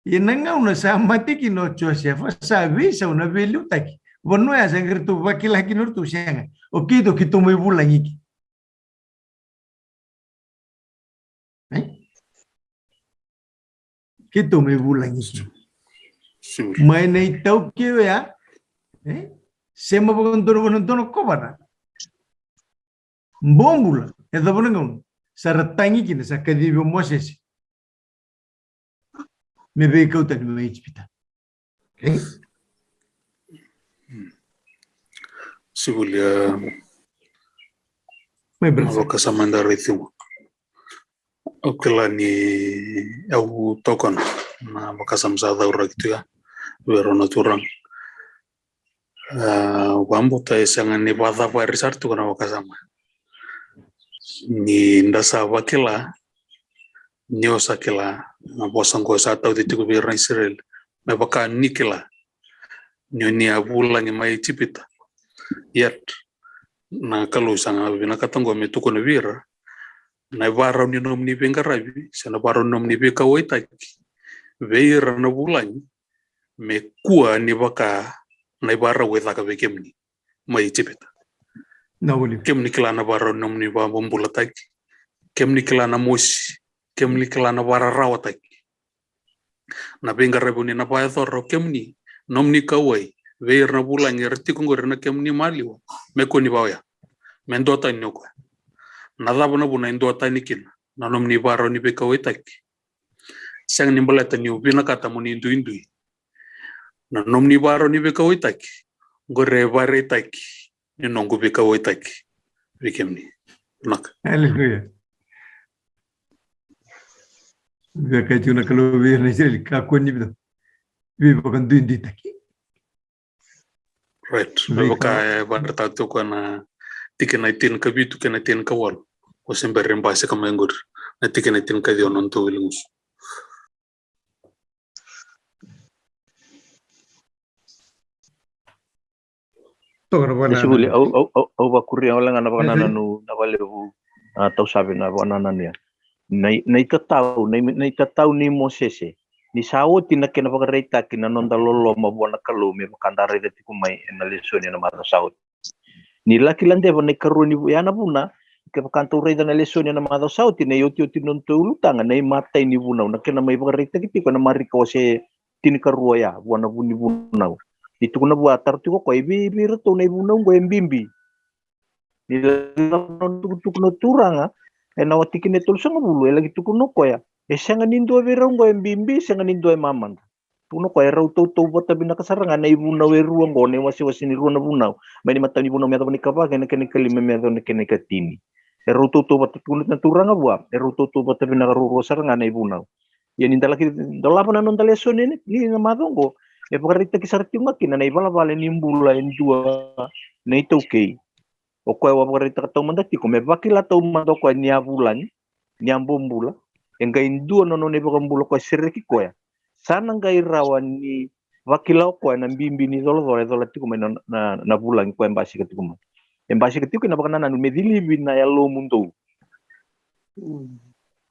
Ia na gauna sa mate kina o Josefa, sa veisau na veiliutaki. Vanua ya sa qai ratou vakila kina o ratou, sega. O keitou, keitou mai vulagi ki. E? Keitou mai vulagi ki. Mai na itaukei oya. E? Sema vakadodonu, dodonu kovana. Bobula, e cava na gauna sa ra tagi kina, sa kacivi o Mosese me veikau tani mai Ijipita. Okay? Sivuli, a, mai brasa. Vakasama da raici qo. Au kila ni au tokona na vakasama sa cauraki tu ya vei rau na turaga. A, vabauta e sega ni vakacavari sara tiko na vakasama. Ni da sa vakila, ni o sa kila na vosa qo sa tauci tiko vei ira na Isireli. Me vaka ni kila ni o ni a vulagi mai Ijipita. Yet, na Kalou sa ga vinakata qo me tukuna vei ira na ivarau ni nomuni veiqaravi se na ivarau ni nomuni veikauwaitaki vei ira na vulagi, me kua ni vaka na ivarau e caka vei kemuni mai Ijipita. Na vuli. Kemuni kila na ivarau ni nomuni vakabobulataki, kemuni kila na mosi, kemuni kila na vakararawataki. Na veiqaravi o ni na vakayacora o kemuni, nomuni kauwai vei ira na vulagi era tiko qori ena kemuni maliwa, me kua ni vaka oya, me duatani o koya. Na cava na vuna e duatani kina na nomuni ivarau ni veikauwaitaki? Sega ni baleta niu vinakata mo ni duidui. Na nomuni ivarau ni veikauwaitaki qori e vakaraitaki ni noqu veikauwaitaki vei kemuni. Vinaka. Aleluya. Via kaya tiko na Kalou vei ira na Isireli, kakua ni vei, veivakaduiduitaki. Right. Me vaka e vakaraitaka tiko na tikina e tinikavitu kei na tinikawalu. O se bera ni basika mai qori na tikina e tinikaciwa na nodatou wiligusu. Toka na vakanananu. Sivuli, au, au, au, au vakuria wale ga na vakanananu, na valevu, a, tausavi na vakanananu ya. Na i, na itatau, na i, na itatau nei Mosese, Ni sa oti na kena vakaraitaki na noda loloma vua na Kalou me vaka da raica tiko mai ena lesoni ena macawa sa oti. Ni laki ladeva na ikarua ni vu- ya na vuna, kevaka tou raica na lesoni ena macawa sa oti, na iotioti ni nodatou ulutaga, na imatai ni vunau, na kena mai vakaraitaki tiko ena Marika wase tinikarua ya, vua na vu ni vunau. Ni tukuna vua, taro tiko o koya, i vei, i vei iratou na ivunau oqo e bibi. Ni laki na tukutuku na Turaga ena tikina e tolusagavulu, e laki tukuna o koya, e sega ni dua vei rau oqo e bibi, sega ni dua e mamada. Tukuna o koya, e rau tautauvata vinaka sara ga na ivunau e rua oqo, na iwasewase ni rua na vunau, mai na imatai ni vunau me yacova na ikava kei na kena ikalima me yacova na kena ikatini. E rau tautauvata, tukuna na Turaga vua, e rau tautauvata vinaka ruarua sara ga na ivunau. Ia ni da laki dolava na noda lesoni ni, ni na macawa oqo, e vakaraitaki sara tiko ga kina na ivalavala ni bula e dua na iTaukei. O koya au a vakaraitaka taumada tiko, me vakila taumada o koya ni a vulagi, ni a bobula, e qai dua na nona iVakabula o koya sereki koya. Sa na qai rawa ni vakila o koya na bibi ni colacola e cola tiko mai na, na, na vulagi koya e basika tiko mai. E basika tiko kina vakanananu me cilivi na yalomudou.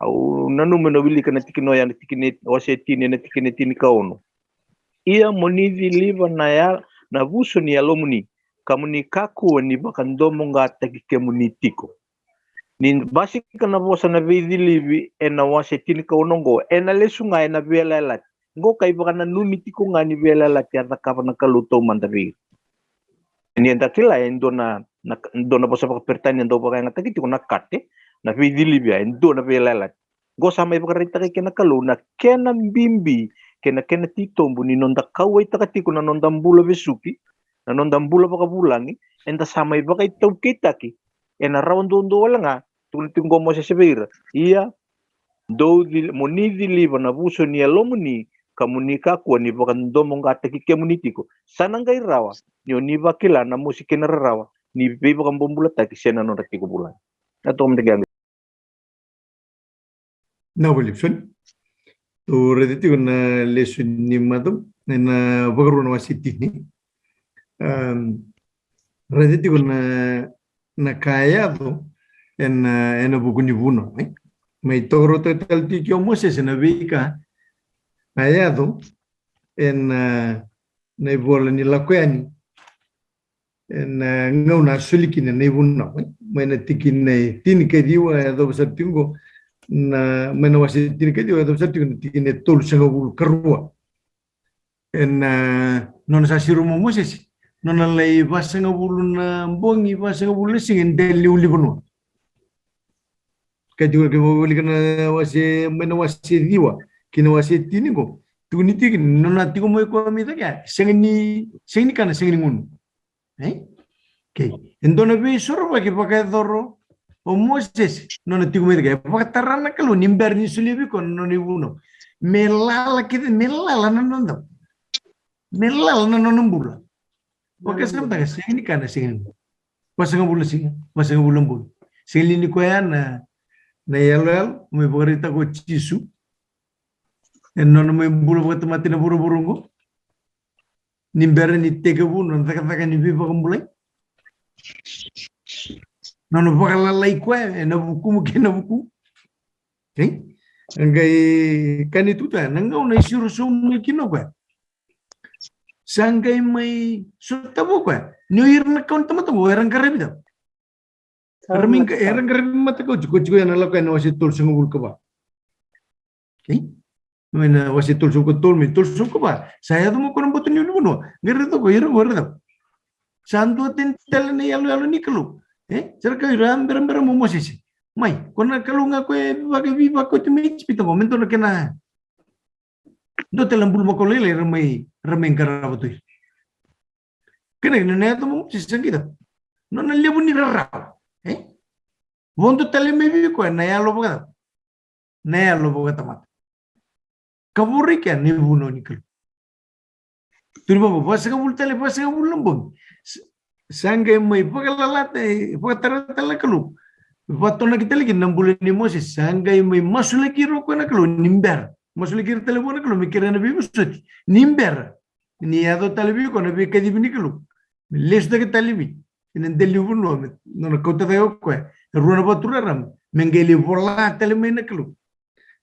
Au nanuma na wilika na tikina oya, na tikina wase tini, na tikina tinikaono. Ia mo ni ciliva na ya, na vuso ni yalomuni, ka mo ni kakua ni vakadomoqataki kemuni tiko. Ni basika na vosa na veicilivi ena wase tinikaono oqo, ena lesu ga ena veiyalayalati. Qo ka ivakananumi tiko ga ni veiyalayalati a cakava na Kalou taumada vei ira. Ni eda kila e dua na, na, dua na vosa vakaperitania dau vakayagataki tiko na kate, na veicilivi ya, e dua na veiyalayalati. Qo sa mai vakaraitaka kei na Kalou na kena bibi kei na kena titobu ni noda kauwaitaka tiko na noda bula vesuki, na noda bula vakavulagi, eda sa mai vakaitaukeitaki ena rawa duadua wale ga. Tukuna tiko qo o Mosese vei ira, ia dou cil-, mo ni ciliva na vuso ni yalomuni, ka mo ni kakua ni vakadomoqataki kemuni tiko. Sa na qai rawa ni o ni vakila na mosi kei na rarawa ni veivakabobulataki se na nodra tiko vulagi. Na toka mada qai. Na vale, Epson. Tou raica tiko na lesoni ni macawa, ena Vakarua na wase tini. Am, raica tiko na, na ka e yaco ena, ena vuku ni vunau, e? Mai tokaruataka tale tiko o Mosese na veika a yaco ena, na ivola ni Lako Yani. Ena gauna a soli kina na ivunau, e? Mai na tikina e tinikaciwa, e yacova sara tiko qo, na, mai na wase tinikaciwa, e yacova sara tiko na tikina e tolusagavulu karua. Ena, nona sa siro mai o Mosese, nona lai vasagavulu na bogi, vasagavulu na siga e dela ni ulunivanua. Ka tiko ke wilika na wase, mai na wase ciwa ki na wase tini qo. Tukuni tiko ni nona tiko mai o koya mai cake ya, sega ni, sega ni kana, sega ni gunu. E? Okay. E dua na veisorovaki vakayacora o Mosese, nona tiko mai cake ya. Vakatara na Kalou ni bera ni solia vei koya na nona ivunau. Me lala kece, me lala na nona, me lala na nona bula. Vakasamataka, sega ni kana, sega ni gunu. Vasagavulu na siga, vasagavulu na bogi. Sega li ni koya na, na iyaloyalo mai vakaraitaka o Jisu ena nona mai bula vakatamata ena vuravura oqo? Ni bera ni tekivu na cakacaka ni veivakabulai, nona vakalalai koya ena vukumu kei na vukumu. Okay? A qai kaya tu ya, na gauna e siro sobu mai kina o koya, sa qai mai sotava o koya ni o ira na kawa ni tamata qo era qaravi cava? Era mai qa-, era qaravi matakau tiko, tiko ena Lako Yani na wase tolusagavulu ka va. Okay? Mai na wase tolusagavulu ka tolu, mai tolusagavulu ka va, sa yaco mai o koya na bota ni ulunivanua. Qai raica o koya, ira qo, ira qo. Sa duatani tale na iyaloyalo ni Kalou. E? Sa ra kaya o ira, berabera mai o Mosese. Mai, ko na Kalou ga ko e vaka, veivakauti mai Ijipita qo, me dua na kena, dua tale na bulumakau lailai ra mai, ra mai qarava tu ira. Kena, na yaco mai o Mosese sa qai cava? Nona levu ni rarawa. E? Vodo tale mai vei koya na yalo vakacava? Na yalo vakatamata. Ka vorai kea na ivunau ni Kalou. Tukuni vaqo, vasagavulu tale, vasagavulu na bogi. Sa, sa qai mai vakalala tale, vakatara tale na Kalou. Vatonaki tale kina na bula nei Mosese, sa qai mai masulaki ira o koya na Kalou ni bera. Masulaki ira tale vua na Kalou me kerea na veivosoti. Ni bera ni yaco tale vei koya na veikacivi ni Kalou, me lesutaki tale vei ena dela ni vanua, me nona kauta cake o koya e rua na vatu raraba, me qai lai vola tale mai na Kalou.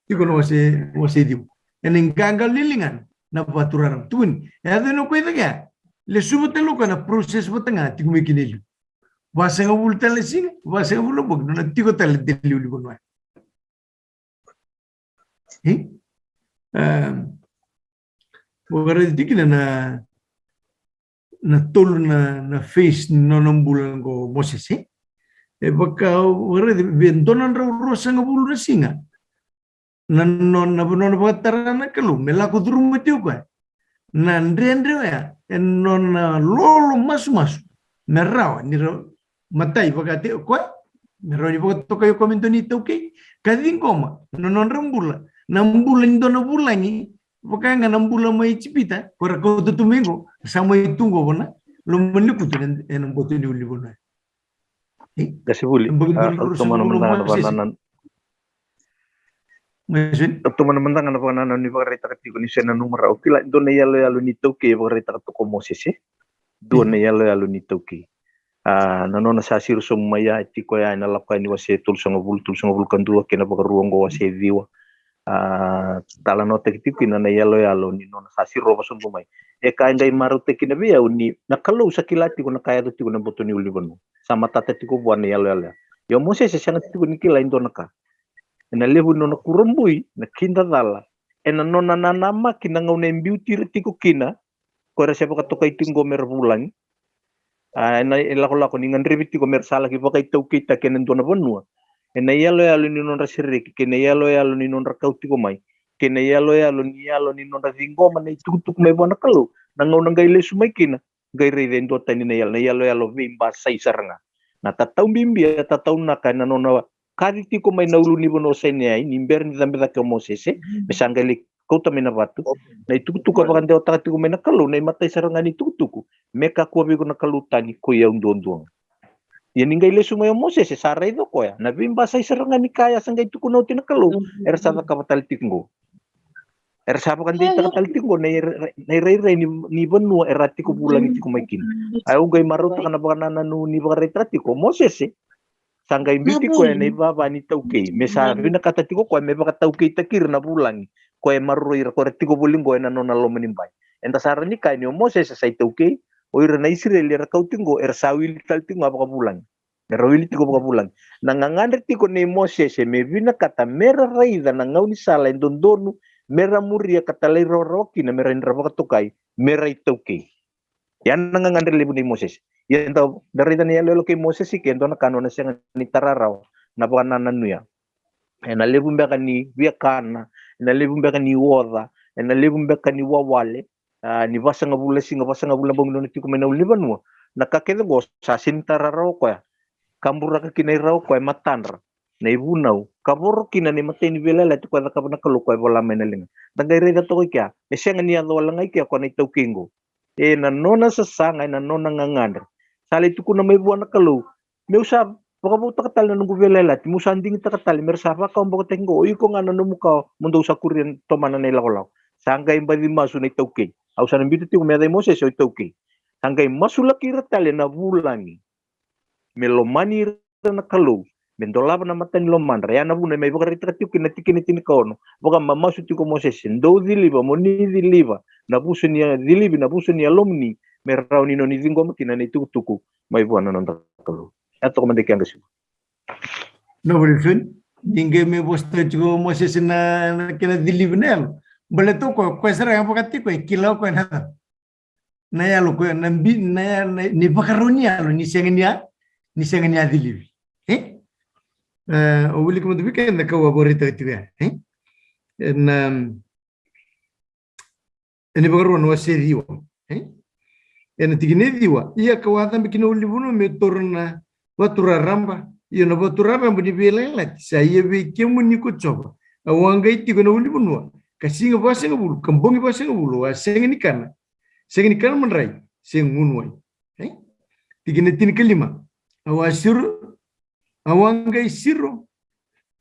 Tiko na wase, wase ciwa. ena iqaqalo ni ligana na vatu raraba. Tukuni e yaco ena koya cake ya, lesuva tale o koya na process vata ga tiko mai kina e liu. Vasagavulu tale na siga, vasagavulu na bogi, nona tiko tale e dela ni ulunivanua. E? Em, vakaraica tiko kina na, na tolu na, na phase ni nona bula qo Mosese. E vaka, vakaraica, vei dua na drau ruasagavulu na siga na nona, na nona vakatara na Kalou me lako curuma tiko o koya na dredre oya, e nona lolo masumasu me rawa ni ra matai vakataki koya, me rawa ni vakatokai o koya me dua na itaukei, ka ciqoma na nodra bula na bula ni dua na vulagi, vaka ga na bula mai Ijipita, ko ra kauta tu mai qo, sa mai tu qo vana loma ni lekutu ena, ena boto ni ulunivanua. E? Qasenivuli, e bogi a, dua na au tomana ruasagavulu mada ga na Mosese. Vakanananu. Mai, sori. Au tomana mada ga na vakanananu ni vakaraitaka tiko ni se nanuma rawa. Au kila e dua na iyaloyalo ni taukei e vakaraitaka toka o Mosese. Dua na iyaloyalo ni taukei. A, na nona sa siro sobu mai ya, e tiko ya ena Lako Yani wase tolusagavulu, tolusagavulu ka dua, kei na Vakarua oqo wase ciwa. A, talanoataki tiko kina na iyaloyalo ni nona sa sirova sobu mai. E ka e qai marautaki kina vei au ni na Kalou sa kila tiko na ka e yaco tiko na boto ni ulunivanua. Sa matata tiko vua na iyaloyalo ya. Ia o Mosese e sega tiko ni kila e dua na ka. Ena levu ni nona kurabui, na kidacala, ena nona nanamaki na gauna e biuti ira tiko kina ko ira se vakatokai tiko qo me ra vulagi. A, ena ilakolako ni gadrevi tiko me ra sa laki vakaitaukeitaki ena dua na vanua. Ena iyaloyalo ni nodra sereki, kei na iyaloyalo ni nodra kau tiko mai, kei na iyaloyalo ni yalo ni nodra ciqoma na itukutuku mai vua na Kalou. Na gauna qai lesu mai kina, qai raica e duatani na yalo, na iyaloyalo veibasai sara ga. Na tatau bibi, e tataunaka ena nona kaci tiko mai na ulunivanua o Saineai ni bera ni cabe cake o Mosese, me sa qai lai kauta mai na vatu. Na itukutuku a vakadewataka tiko mai na Kalou, na imatai sara ga ni tukutuku, me kakua vei iko na kalou tani, koi au duadua ga. Ia ni qai lesu mai o Mosese, sa raica o koya na veibasai sara ga ni ka ya sa qai tukuna oti na Kalou, era sa cakava tale tiko qo. Era sa vakadeitaka tale tiko qo na ira-, na irairai ni, ni vanua era tiko vulagi tiko mai kina. A, au qai marautaka na vakanananu ni vakaraitaka tiko o Mosese. Sa qai biuti koya na ivava ni taukei, me sa vinakata tiko koya me vakataukeitaki ira na vulagi ko e maroroi ira, ko era tiko voli qo ena nona loma ni bai. Eda sa rawa ni kaya ni o Mosese sa itaukei, o ira na Isireli era kau tiko qo era sa wili tale tiko ga vakavulagi. Era wili tiko vakavulagi. Na gagadre tiko nei Mosese me vinakata me ra raica na gaunisala e dodonu me ra muria ka talairawarawa kina me ra, ni ra vakatokai me ra itaukei. Ia na gagadre levu nei Mosese. Ia da, da raica na iyaloyalo kei Mosese ke dua na ka nona sega ni tara rawa na vakanananu ya. Ena levu beka ni viakana, ena levu beka ni oca, ena levu beka ni wawale, a, ni vasagavulu na siga, vasagavulu na bogi nona tiko mai na ulunivanua. Na ka kece qo sa sega ni tara rawa o koya. Kaburaka kina i ra o koya e matadra na ivunau, kavoro kina na imatai ni veiyalayalati koya e cakava na Kalou koya e vola mai na liga. Da qai raica toka i kea, e sega ni yaco wale ga i kea koya na itaukei qo. Ena nona sasaga, ena nona gagadre. Sa lai tukuna mai vua na Kalou, meu sa vakavoutaka tale na noqu veiyalayalati, meu sa digitaka tale me ra sa vakawabokotaki qo, o iko ga na nomu kawa mo dou sa kuria tomana na ilakolako. Sa qai baci masu na itaukei. Au sa na biuta tiko me yaca i Mosese o itaukei. Sa qai masulaki ira tale na vulagi me lomani ira na Kalou, me dolava na mata ni lomadra. Ya na vuna e mai vakaraitaka tiko kina na tikina tinikaono, vakamamasu tiko o Mosese, dou ciliva, mo ni ciliva na vuso ni ya-, cilivi na vuso ni yalomuni, me rawa ni noni ciqoma kina na itukutuku mai vua na noda Kalou. Ya toka mada i kea, qasenivuli. Na vuli feni, ni qai mai vosa tiko o Mosese na, na kena cilivi na yalo. Baleta o koya, koya sara ga vakatiko e kila o koya na na yalo koya, na bi-, na ya-, na, ni vakarau ni yalo, ni sega ni a, ni sega ni a cilivi. E? E, au wilika mada vei keda na ka au a vakaraitaka tiko ya. E? Ena, ena iVakarua na wase ciwa. E? Ena tikina e ciwa, ia kau a cabe ki na ulunivanua meu taura na vatu raraba, io na vatu raraba ni veiyalayalati sa ia vei kemuni ko Jiova. Au a qai tiko ena ulunivanua, ka siga vasagavulu, ka bogi vasagavulu, au a sega ni kana, sega ni kana madrai, se gunu wai. E? Tikina tinikalima. Au a siro, au a qai siro,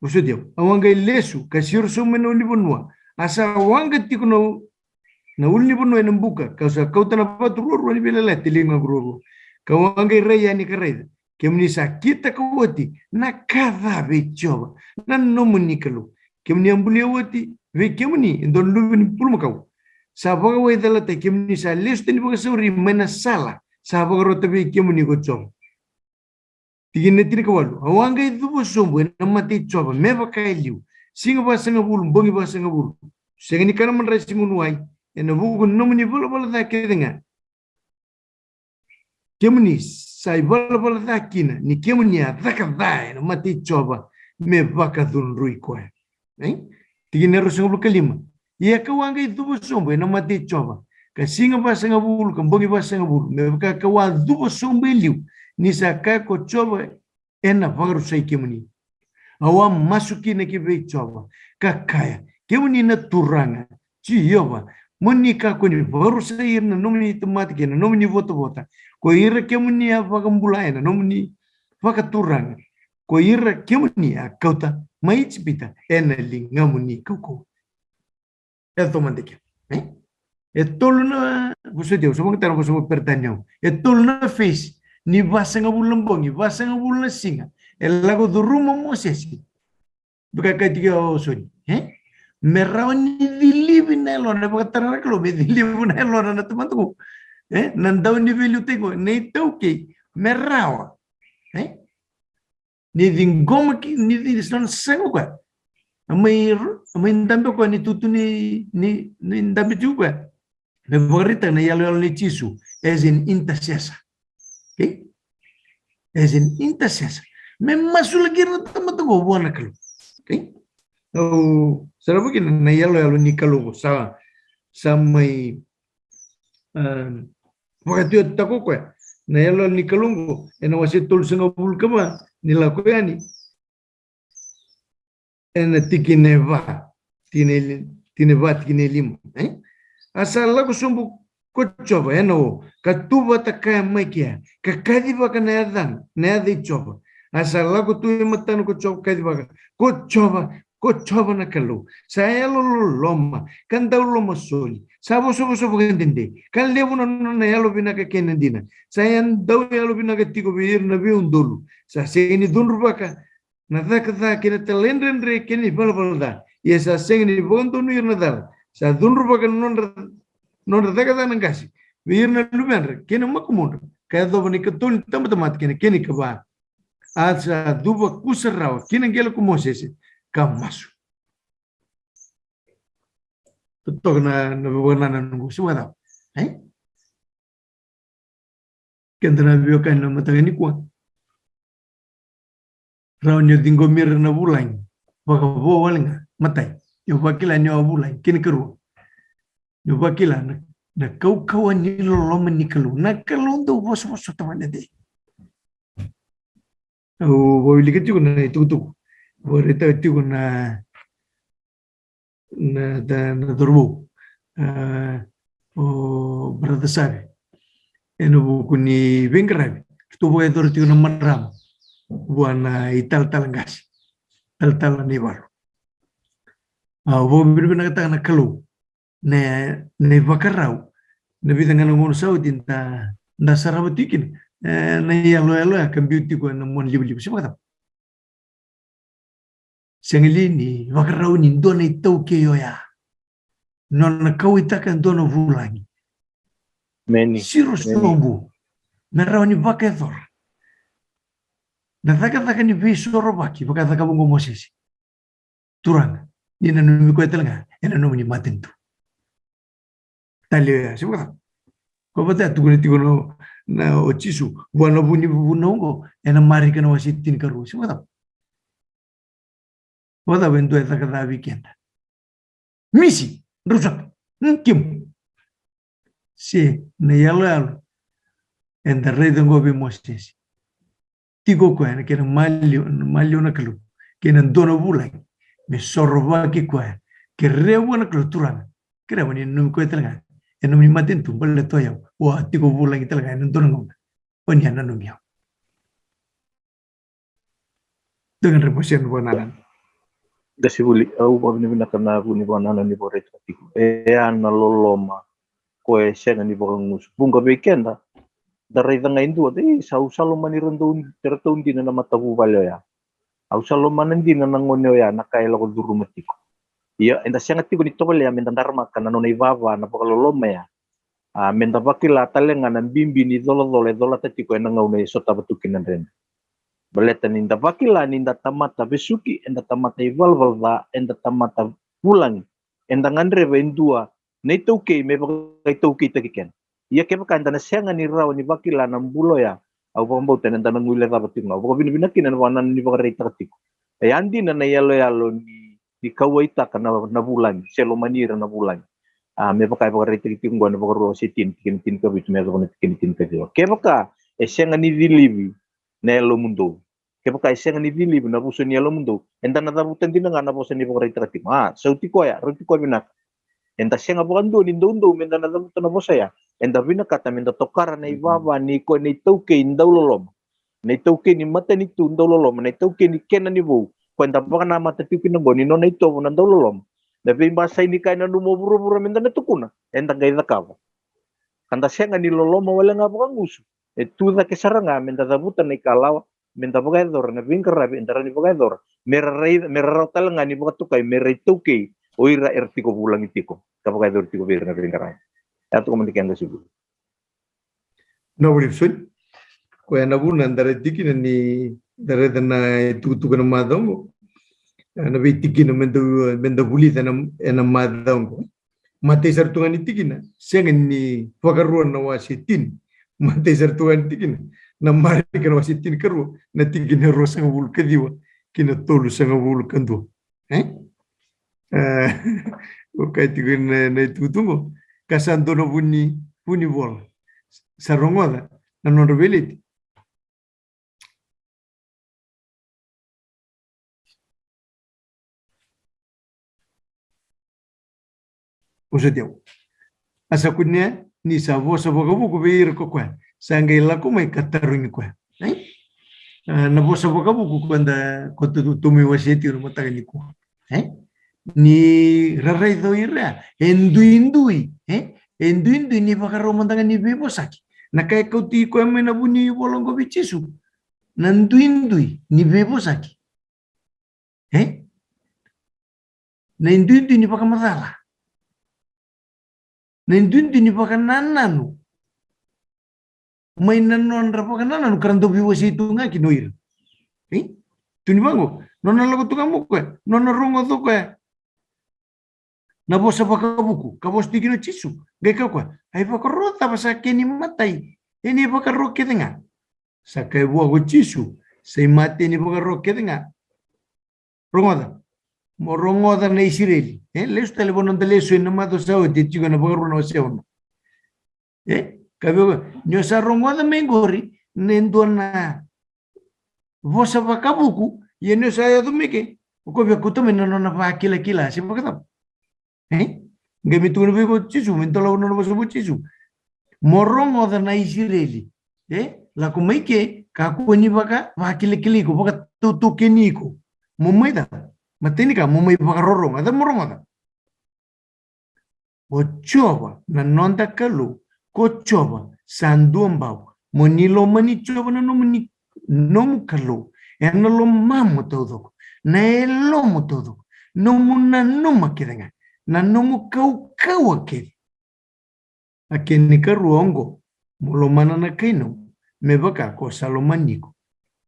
vosoti au, au a qai lesu, ka siro sobu mai na ulunivanua. A sa waqa tiko na u-, na ulunivanua ena buka, kau sa kauta na vatu ruarua ni veiyalayalati e liga ruarua. Kau a qai rai yani ka raica, kemuni sa kitaka oti na ka ca vei Jiova na nomuni Kalou. Kemuni a bulia oti vei kemuni e dua na luve ni bulumakau. Sa vakawaicalataki kemuni, sa lesu tani vakasauri mai na sala sa vakarota vei kemuni ko Jiova. Tikina e tinikawalu: Au a qai cuva sobu ena mata i Jiova me vaka e liu, siga vasagavulu, bogi vasagavulu. Sega ni kana madrai se gunu wai ena vuku ni nomuni valavala ca kece ga. Kemuni sa ivalavala ca kina, ni kemuni a caka ca ena mata i Jiova me vakacudrui koya. Ei? Tikina e ruasagavulu ka lima: Ia kau a qai cuva sobu ena mata i Jiova, ka siga vasagavulu ka bogi vasagavulu, me vaka kau a cuva sobu e liu, ni sa kaya ko Jiova, ena vakarusai kemuni. Au a masu kina ki vei Jiova, ka kaya, Kemuni na Turaga Jiova, mo ni kakua ni vakarusai ira na nomuni tamata kei na nomuni votavota, ko ira kemuni a vakabula ena nomuni vakaturaga, ko ira kemuni a kauta mai Ijipita ena ligamuni kaukauwa. E tolu na, e? E tolu na, vosoti au, sa vakatara vosa vakaperitania au. E tolu na phase ni vasagavulu na bogi, vasagavulu na siga e lako curuma Mosese. Vaka e kaya tiko o Soni, e? Me rawa ni cilivi na yalona, e vakatara na Kalou me cilivi na yalona na tamata qo. E? Na dau ni veiliutaki qo, na iTaukei, me rawa. E? Ni ciqoma ki, ni ci, ni sa na sega o koya. A mai, a mai dabe o koya ni tutu ni, ni, ni dabe tiko o koya. Me vakaraitaka na iyaloyalo nei Jisu as an intercessor. Okay? As an intercessor. Me masulaki ira na tamata qo vua na Kalou. Okay? Au sarava kina na iyaloyalo ni Kalou qo. Sa, sa mai, um, vakatuyataka o koya na iyaloyalo ni Kalou qo ena wase tolusagavulu ka va ni Lako Yani, ena tikina e va, tikina e li-, tikina e va, tikina e lima, e? A sa lako sobu ko Jiova ena o, ka tu vata kaya mai kea, ka kacivaka na yaca, na yaca i Jiova. A sa lako tu e matana ko Jiova, ka kacivaka, ko Jiova, ko Jiova na Kalou, sa yalololoma ka dau lomasoli, sa vosavosa vakadede, ka levu na nona yalovinaka kei na dina. Sa ya dau yalovinaka tiko vei ira na veiudolu. Sa sega ni cudruvaka na caka ca kei na talaidredre kei na ivalavala ca. Ia sa sega ni vakadonui ira na cala. Sa cudruvaka na nodra, nodra caka ca na qase vei ira na luvedra kei na makumudra, ka yacova na ikatolu ni tabatamata kei na kena ikava. A sa cuva kusarawa ki na qele ko Mosese ka masu. Totoka na, na vakanananu qo, se vakacava? E? Keda na veiwekani na mataka nikua. Rawa ni o ciqomi ira na vulagi vakavo wale ga. Matai, ni o vakila ni o a vulagi. Kena ikarua, ni o vakila na, na kaukauwa ni loloma ni Kalou. Na Kalou dau vosavosota vakadede. Au vakawilika tiko na itukutuku, vakaraitaka tiko na, na, na, na cauravou, a, o brother Save, ena vuku ni veiqaravi. Ratou vakayacora tiko na marama vua na italatala qase, talatala na ivalu. A, au vakavinavinakataka na Kalou na, na ivakarau, na vica ga na gauna sa oti da, da sarava tiko kina, e, na iyaloyalo ya ka biu tiko ena monalivaliva, se vakacava? Sega li ni vakarau ni dua na itaukei oya, nona kauwaitaka e dua na vulagi. Meni. Siro sobu. Me rawa ni vakayacora na cakacaka ni veisorovaki, vakacakava qo Mosese. Turaga, ni nanumi koya tale ga ena nomuni matanitu. Tale oya, se vakacava? Ko vata ya tukuna tiko na, na o Jisu vua na vu ni vunau oqo ena Marika na wase tinikarua, se vakacava? Vakacava e dua e caka ca vei keda? Misi, drau sota. Hmm, kemu. Se na iyaloyalo eda raica qo vei Mosese. Tiko koya ena kena maliwa, maliwa na Kalou kei na dua na vulagi me sorovaki koya. Kerea vua na Kalou, Turaga, kerea mo ni nanumi koya tale ga ena nomuni matanitu, baleta o yau, au a tiko vulagi tale ga ena dua na gauna, o ni a nanumi au. Dua ga na rai mo sega ni vakanananu. Qasenivuli, au vakavinavinaka na vu ni vakanananu ni vakaraitaka tiko. E ya na loloma, koya e sega ni vakagusu. Vuqa vei keda, da raica ga e dua, e, sa, au sa lomani ira dau, iratou dina na matavuvale oya. Au sa lomana dina na gone oya, na ka e lako curuma tiko. Ia, eda sega tiko ni tovolea meda daramaka na nona ivava na vakaloloma ya. A, meda vakila tale ga na bibi ni colacola e colata tiko ena gauna e sotava tu kina na dredre. Baleta ni da vakila ni da tamata vesuki, eda tamata ivalavala ca, eda tamata vulagi, eda gadreva e dua na iTaukei me vakaitaukeitaki keda. Ia kevaka eda na sega ni rawa ni vakila na bula oya, au vakabauta ni da na guilecava tiko ga. Au vakavinavinaka kina na vakanananu ni vakaraitaka tiko. E a dina na iyaloyalo ni, ni kauwaitaka na, na vulagi, se lomani ira na vulagi. A, me vaka e vakaraitaki tiko qo ena Vakarua wase tini, tikina tinikavitu me yacova na tikina tinikaciwa. Kevaka e sega ni cilivi na yalomudou, kevaka e sega ni cilivi na vosa ni yalomudou, eda na cavuta dina ga na vosa ni vakaraitaka tiko. A, sauti koya, rauti koya vinaka. Eda sega vakadua ni doudou meda na cavuta na vosa ya. Eda vinakata meda tokara na ivava ni koya na iTaukei dauloloma, na iTaukei ni matanitu dauloloma, na iTaukei ni kena ni vou, koya eda vakanamata tiko kina qo ni nona itovo na dauloloma. Na veibasai ni ka e nanuma o vuravura meda na tukuna, eda qai cakava. Ka da sega ni loloma wale ga vakagusu, e tu cake sara ga meda cavuta na ikalawa, meda vakayacora na veiqaravi eda rawa ni vakayacora, me ra rai, me ra rawa tale ga ni vakatokai me ra itaukei o ira era tiko vulagi tiko ka vakayacori tiko vei ira na veiqaravi. E a toka mada keda sivu. Na vuli soni. Koya na vuna da raica kina ni da raica na itukutuku ena macawa oqo. E, na veitikina meda, meda vulica ena, ena macawa oqo. Matai sara tu ga ni tikina, sega ni Vakarua na wase tini. Matai sara tu ga ni tikina, na Marika na wase tinikarua, na tikina e ruasagavulu ka ciwa ki na tolusagavulu ka dua. E? E, o kaya tiko na, na itukutuku, ka sa dua na vuni, vunivola. Sa rogoca na nodra veileti. Vosa tiko. A sa kunea ni sa vosa vakavuku vei ira ko koya. Sa qai lako mai ka tarogi koya. E? A, na vosa vakavuku ko da, ko tu, tu, tu mai wasea tiko na mataka nikua. E? Ni ra raica o ira e duidui, e? E duidui ni vakarau mada ga ni veivosaki. Na ka e kauti koya mai na vunivola oqo vei Jisu. Na duidui ni veivosaki. E? Na iduidui ni vakamacala. Na iduidui ni vakanananu. Mai na nodra vakanananu ka ra dau veiwasei tu ga kina o ira. E? Tu ni vaqo, nona lako tu ga mai o koya, nona rogoca o koya na vosa vakavuku, ka vosa tiko kina o Jisu, qai kaya o koya, a ivakaro cava sa kena imatai ena ivakaro kece ga? Sa kaya vua ko Jisu, sa imatai ni vakaro kece ga. Rogoca. Mo rogoca na Isireli. E, lesu tale vua na noda lesu ena macawa sa oti, e tiko ena Vakarua na wase ono. E, ka vei koya, ni o sa rogoca mai qori, na e dua na vosa vakavuku, ia ni o sa yaco mai ke, o koya via kauta mai na nona vakilakila, se vakacava? E? Qai mai tukuna vei iko o Jisu, mai dolava na nona vosa vei Jisu. Mo rogoca na Isireli. E? Lako mai ke, kakua ni vaka, vakilakila iko, vakatautaukeni iko. Mo mai cava? Matai ni ka, mo mai vakarorogo, a cava mo rogoca? O Jiova na noda Kalou, ko Jiova sa duabau. Mo ni lomani Jiova na nomuni, nomu Kalou ena lomamu taucoko, na yalomu taucoko, nomu nanuma kece ga, na nomu kaukauwa kece. A kena ikarua oqo, mo lomana na kai nomu me vaka ko sa lomani iko.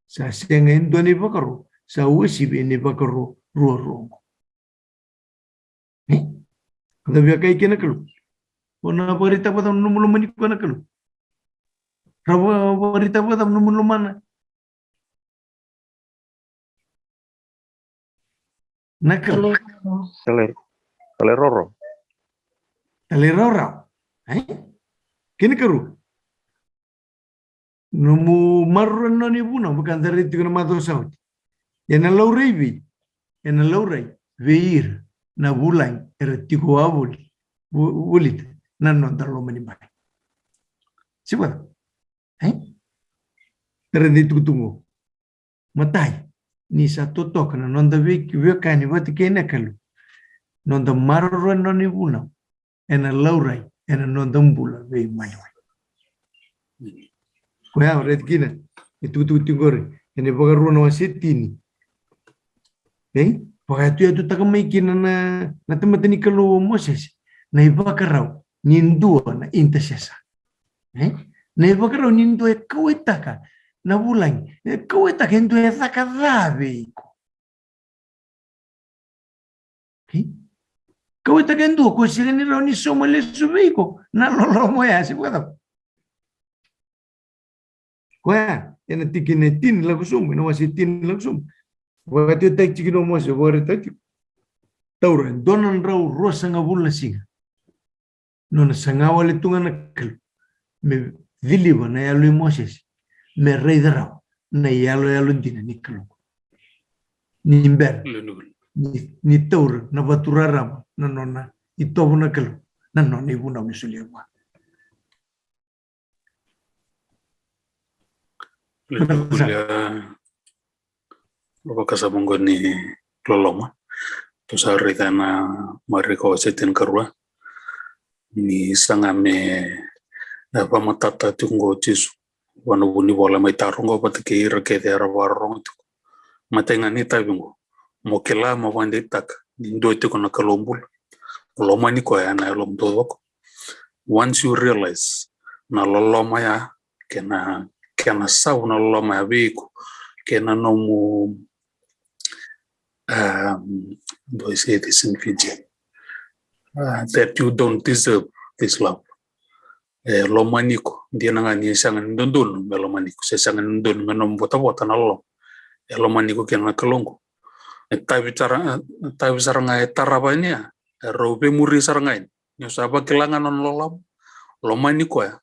Sa sega e dua na ivakaro sa uasivi ena ivakaro ruarua oqo. E? Cava e kaya kina na Kalou? O na vakaraitaka vacava na nomu lomani koya na Kalou? Ra va-, vakaraitaka vacava na nomu lomana na Kalou? Talai-, talairoro. Talairawarawa. E? Kena ikarua. Nomu maroroi na nona ivunau, vaka da raica tiko na macawa sa oti. Ena laurai vei, ena laurai vei ira na vulagi era tiko wavolita, vo-, volita na noda loma ni bai. Siva. E? Da raica itukutuku. Matai, ni sa totoka na noda vei-, veiwekani vata kei na Kalou, noda maroroya na nona ivunau ena laurai ena noda bula veimaliwai. Koya au raica kina e tukutuku tiko qori ena iVakarua na wase tini. Ei? vakayatuyatutaka mai kina na, na tamata ni Kalou o Mosese, na ivakarau ni dua na intercessor. E? Na ivakarau ni dua e kauwaitaka na vulagi, e kauwaitaka e dua e caka ca vei iko. Okay? Kauwaitaka e dua ko sega ni rawa ni sauma lesu vei iko na loloma oya, se vakacava? Koya ena tikina e tini lako sobu, ena wase e tini lako sobu. Vakatitaki tiko o Mosese, vakaraitaka tiko. Taura e dua na drau ruasagavulu na siga. Nona saga wale tu ga na Kalou me ciliva na yalo i Mosese, me raica rawa na iyaloyalo dina ni Kalou. Ni bera ni, ni taura na vatu rarama na nona itovo na Kalou, na nona ivunau me solia vua. Levu na vakasama qo ni loloma. Tou sa raica na Marika wase tinikarua ni saga me, e, vakamatata tiko qo o Jisu vua na vunivola, mai taroga vata kei ira kece era vakarorogo tiko. Matai ga ni itavi qo, mo kila, mo vakadeitaka ni dua tiko na Kalou bula. Lomani koya ena yalomu taucoko. Once you realize na loloma ya, kei na, kei na savu na loloma ya vei iko, kei na nomu, um, do I say this in Fijian? Uh, that you don't deserve this love. E lomani iko, dina ga ni sega ni dodonu me lomani iko, se sega ni dodonu me nomu votavota na loloma. E lomani iko kina na Kalou qo. E tavi sara, tavi sara ga e tarava yani ya, e rau veimuri sara ga yani. Ni o sa vakila ga na nona loloma, lomani koya,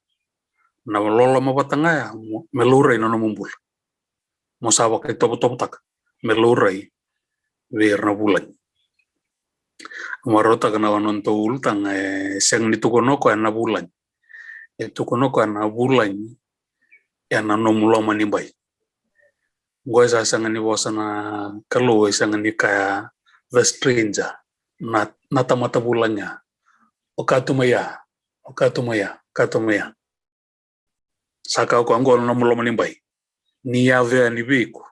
na loloma vata ga ya, mo, me laurai na nomu bula. Mo sa vakaitovotovotaka me laurai vei ira na vulagi. Marautaka na nodatou ulutaga, e sega ni tukuna o koya na vulagi. E tukuna o koya na vulagi ena nomu loma ni bai. Qo e sa sega ni vosa na Kalou, e sega ni kaya the stranger, na, na tamata vulagi ya. O kaya tu mai ya, o kaya tu mai ya, kaya tu mai ya. Sa kaya o koya qo na nomu loma ni bai. Ni yaco yani vei iko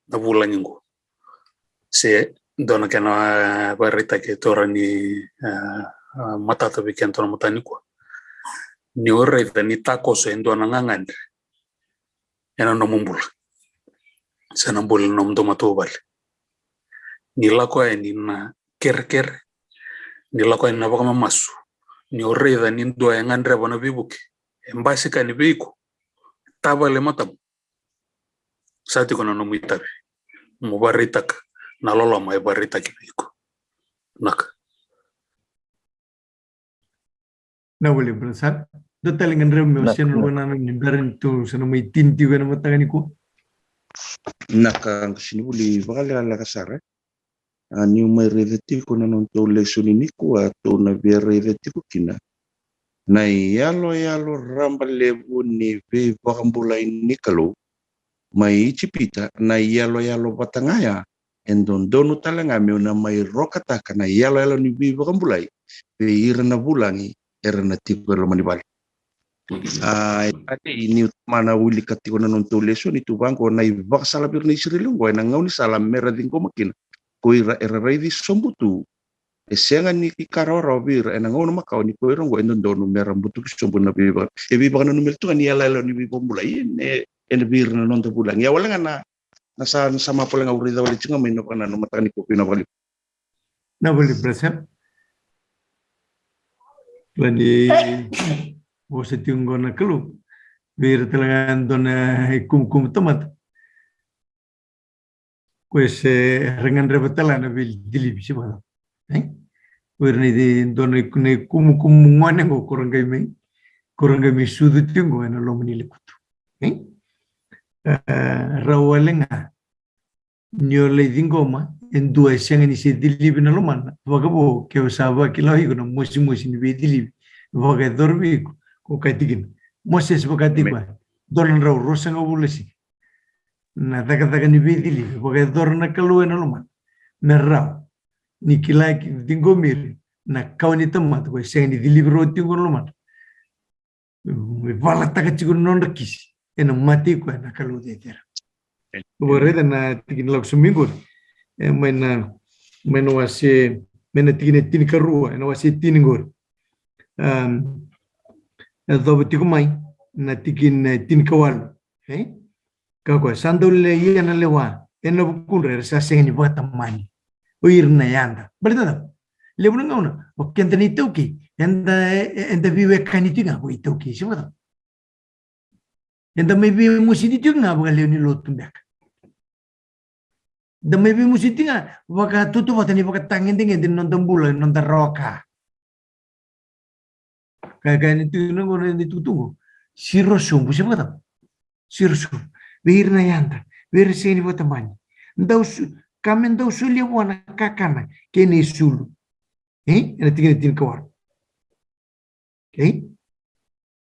na vulagi qo. Se dua na kena, e, vakaraitaki e taura ni, e, e, matata vei kedatou na mataka nikua. Ni o raica ni takoso e dua na gagadre ena nomu bula, se na bula ni nomudou matavuvale. Ni lako yani na kerekere, ni lako yani na vakamamasu, ni o raica ni dua e gadreva na veivuke, e basika yani vei iko, tavale matamu. Sa tiko na nomu itavi mo vakaraitaka na loloma e vakaraitaki vei iko. Naka. Na vale, brother. Dua tale ga drau me o sena na vanua ni bera ni tou sa na mai tini tiko ena mataka nikua. Naka, qo sini vuli vakalekaleka sara. A, niu mai raica tiko na nodatou lesoni nikua, tou na via raica tiko kina na iyaloyalo rabalevu ni veivakabulai ni Kalou mai Ijipita, na iyaloyalo vata ga ya e dodonu tale ga meu na mai rokataka na iyaloyalo ni veivakabulai vei ira na vulagi era na tiko e loma ni vale. A, e tale niu tomana wilika tiko na nodatou lesoni tu vaqo, na ivakasala vei ira na Isireli oqo ena gaunisala mera ciqoma kina ko ira era raici sobu tu. E sega ni ka rawarawa vei ira ena gauna makawa ni ko ira oqo e dodonu mera butuki sobu na veiva-, e veivakananumi tu ga ni iyaloyalo ni veivakabulai ena, ena vei ira na noda vulagi. Ia wale ga na, na sa, na sa mapole ga au raica wale tiko ga mai na vakananu mataka nikua, vinaka vakalevu. Na vale, brother. Lani vosa tiko qo na Kalou vei ira tale ga e dua na ikumukumu tamata. Ko e se ra gadreva tale ga na veidilivi, se vaka, e? Ko ira na i, dua na i, na ikumukumu gone qo ko ra qai mai, ko ra qai mai sucu tiko qo ena loma ni lekutu, e? E, rau wale ga ni o lai ciqoma e dua e sega ni se cilivi na lomana, vakavo ke o sa vakila o iko na mosimosi ni veicilivi vakayacora vei iko, ko kaya tiko kina. Mosese vaka tiko ya, dua na drau ruasagavulu na siga. Na cakacaka ni veicilivi vakayacora na Kalou ena lomana me rawa ni kila, ciqomi ira na kawa ni tamata ko e sega ni cilivi rawa tiko na lomana. Me valataka tiko na nodra kisi ena mate i koya na Kalou cecere. Au vakaraica na tikina lako sobu mai qori, e, mai na, mai na wase, mai na tikina e tinikarua, ena wase tini qori. Am, e cova tiko mai na tikina e tinikawalu, e? Ka koya, sa dau le ia na lewa ena vukudra, era sa sega ni vakatamani o ira na yada. Baleta na cava? Levu na gauna o keda na iTaukei, eda, e, eda veiwekani tiko ga vakaitaukei, se vakacava? Eda mai veimositi tiko ga vakalewe ni lotu beka. Da mai veimositi ga vakatautauvata ni vakatagedegede ni noda bula, ni noda rawa ka. Ka, ka ni tu na qo, ni tukutuku. Siro sobu, se vakacava? Siro sobu. Vei ira na yada, vei ira sega ni vakatamani. Dau su-, ka me dau solia vua na kakana kei na isulu. E? Ena tikina tinikawalu. Okay?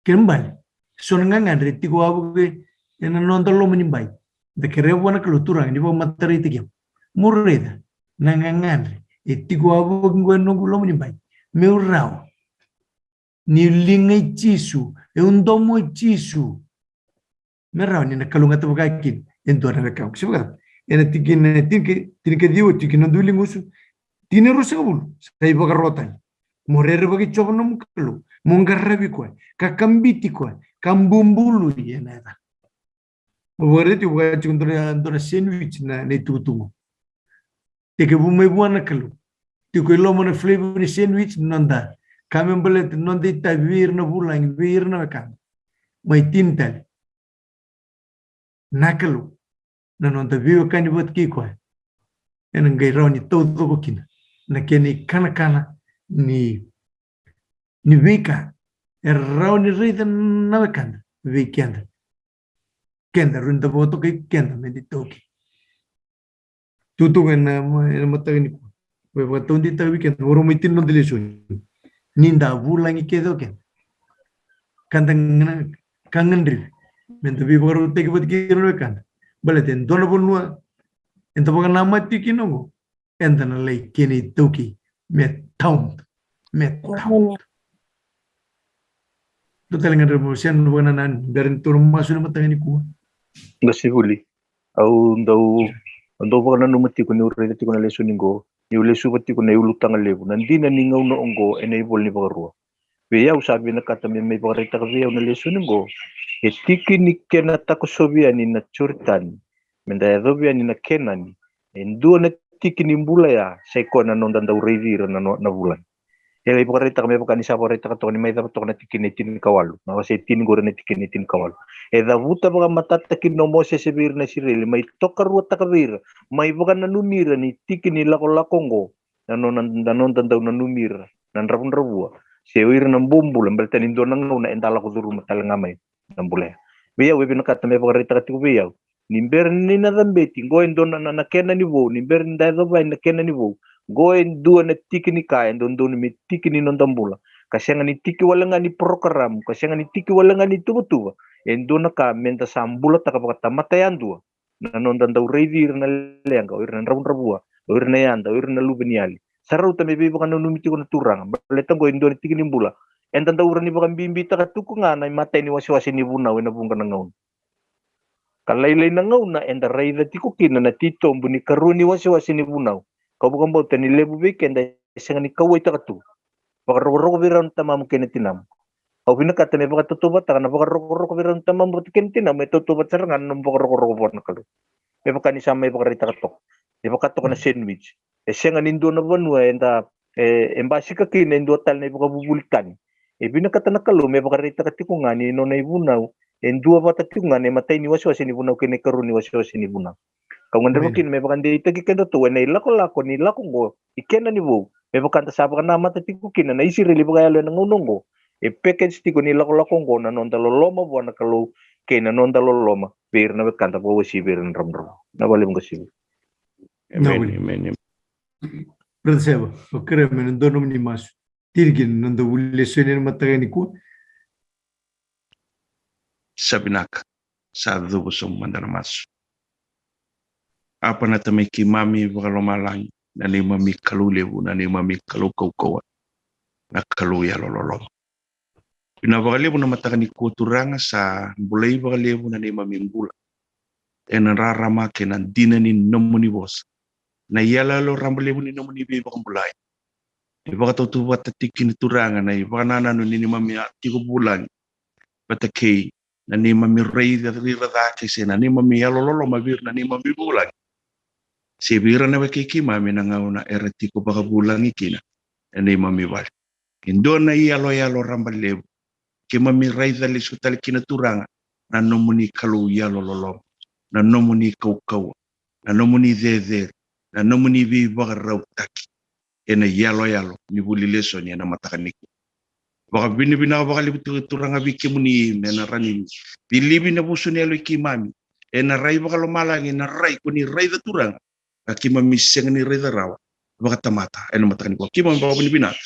Kena ibalebale, so na gagadre e tiko wavoki ena noda loma ni bai. Da kerea vua na Kalou, Turaga, ni vakamataraitaki au. Mo raica na gagadre e tiko wavoki qo ena noqu loma ni bai. Meu rawa niu liga i Jisu, eu domo i Jisu. Me rawa ni na kalougata vaka kina e dua na wekaqu. Se vakacava? Ena tikina, tinika, tinikaciwa, tikina dua, ligusu, tikina ruasagavulu, sa ivakaro tale. Mo rerevaki Jiova na nomu Kalou, mo qaravi koya, ka kabiti koya, ka bubului ena yacana. Mo vakaraica tiko vaka tiko dua na, dua na sandwich na, na itukutuku. Tekivu mai vua na Kalou. Tiko i loma na flavor ni sandwich na noda ka me baleta na noda itavi vei ira na vulagi, vei ira na wekada. Mai tini tale. Na Kalou, na noda veiwekani vata kei koya, ena qai rawa ni taucoko kina na kena ikanakana ni, ni veika e rawa ni raica na wekada vei keda. Keda rawa ni da vakatokai keda me da iTaukei. Tukutuku ena, ena mataka nikua. Vei vakataudeitaka vei keda, vakarau mai tini na noda lesoni. Ni da vulagi kece o keda, ka da gana, ka gadrevi me da veivakarautaki vata kei ira na wekada. Baleta e dua na vanua eda vakanamata tiko kina oqo, eda na lai kena iTaukei me tawamudu, me tawamudu. Dua tale ga na, mo sega ni vakanananu, bera ni tou na masu ena mataka nikua. Qasenivuli. Au dau, au dau vakananuma tiko niu raica tiko na lesoni qo, niu lesuva tiko na iulutaga levu, na dina ni gauna oqo ena ivola ni Vakarua. Vei au sa vinakata me mai vakaraitaka vei au na lesoni qo, e tiki ni kena takosovi yani na Joritani me da yacovi yani na Kenani, e dua na tiki ni bula ya, sai koya na noda dau raici ira na, na vulagi. E lai vakaraitaka me vaka ni sa vakaraitaka toka ni mai cava toka na tikina e tinikawalu. Na wase tini qori na tikina e tinikawalu. E cavuta vakamatata kina o Mosese vei ira na Isireli, mai tokaruataka vei ira, mai vakananumi ira ni tiki ni lakolako oqo, na nona, na noda dau nanumi ira na dravudravua se o ira na bobula, baleta ni dua na gauna eda lako curuma tale ga mai na bula ya. Vei au e vinakata me vakaraitaka tiko vei au ni bera ni na cabeti, qo e dua na, na, na Kenani vou, ni bera ni da yacova yani na Kenani vou, qo e dua na tiki ni ka e dodonu me tiki ni noda bula. Ka sega ni tiki wale ga ni porokaramu, ka sega ni tiki wale ga ni tuvatuva. E dua na ka me da sa bulataka vakatamata yadua. Na noda dau raici ira na leqa, o ira na dravudravua, o ira na yada, o ira na luveniyali. Sa rauta me veivakananumi tiko na Turaga, baleta qo e dua na tiki ni bula eda dau rawa ni vakabibitaka tiko ga na imatai ni wasewase ni vunau ena vuqa na gauna. Ka lailai na gauna eda raica tiko kina na titobu ni karua ni wasewase ni vunau. Kau vakabauta ni levu vei keda e sega ni kauwaitaka tu. Vakarokoroko vei rau na tamamu kei na tinamu. Au vinakata me vakatautauvataka na vakarokoroko vei rau na tamamu vata kei na tinamu, e tautauvata sara ga na nomu vakarokoroko vua na Kalou. Me vaka ni sa mai vakaraitaka toka, e vaka toka na sandwich. E sega ni dua na vanua eda, e, e basika kina e dua tale na ivakavuvuli tani. E vinakata na Kalou me vakaraitaka tiko ga ni nona ivunau e dua vata tiko ga na imatai ni wasewase ni vunau kei na ikarua ni wasewase ni vunau. Kau gadreva kina me vakadeitaki kedatou ena ilakolako ni lako oqo i Kenani vou, me vaka da sa vakanamata tiko kina na Isireli vakayalo ena gauna oqo. E package tiko ni lakolako oqo na noda loloma vua na Kalou kei na noda loloma vei ira na wekada, vakauasivi vei ira na dravudravua. Na vakalevu qasenivuli. Emeni, emeni. Brother Seva, au kerea me na dua nomuni masu. Tiri kina na noda vuli lesoni ena mataka nikua. Sa vinaka, sa cuva sobu mada na masu. Apa na Tamai keimami vakalomalagi, na neimami Kalou levu, na neimami Kalou kaukauwa, na Kalou yalololoma. Vinaka vakalevu na mataka nikua Turaga, sa bulai vakalevu na neimami bula ena rarama kei na dina ni nomuni vosa. na iyaloyalo raba levu ni nomuni veivakabulai. Ni vakatautauvata tiko kina Turaga na ivakanananu ni neimami a tiko vulagi vata kei na neimami raica ira ca kei se na neimami yalololoma vei ira na neimami vulagi, se vei ira na wekai keimami na gauna era tiko vakavulagi kina na neimami vale. E dua na iyaloyalo raba levu keimami raica lesu tale kina Turaga, na nomuni Kalou yalololoma, na nomuni kaukauwa, na nomuni cecere, na nomuni veivakarautaki ena iyaloyalo ni vuli lesoni ena mataka nikua. Vakavinavinaka vakalevu tiko Turaga vei kemuni me na rawa ni cilivi na vusu ni yalo i keimami ena rai vakalomalagi, ena rai ko ni raica Turaga, ka keimami sega ni raica rawa vakatamata ena mataka nikua. Keimami vakavinavinaka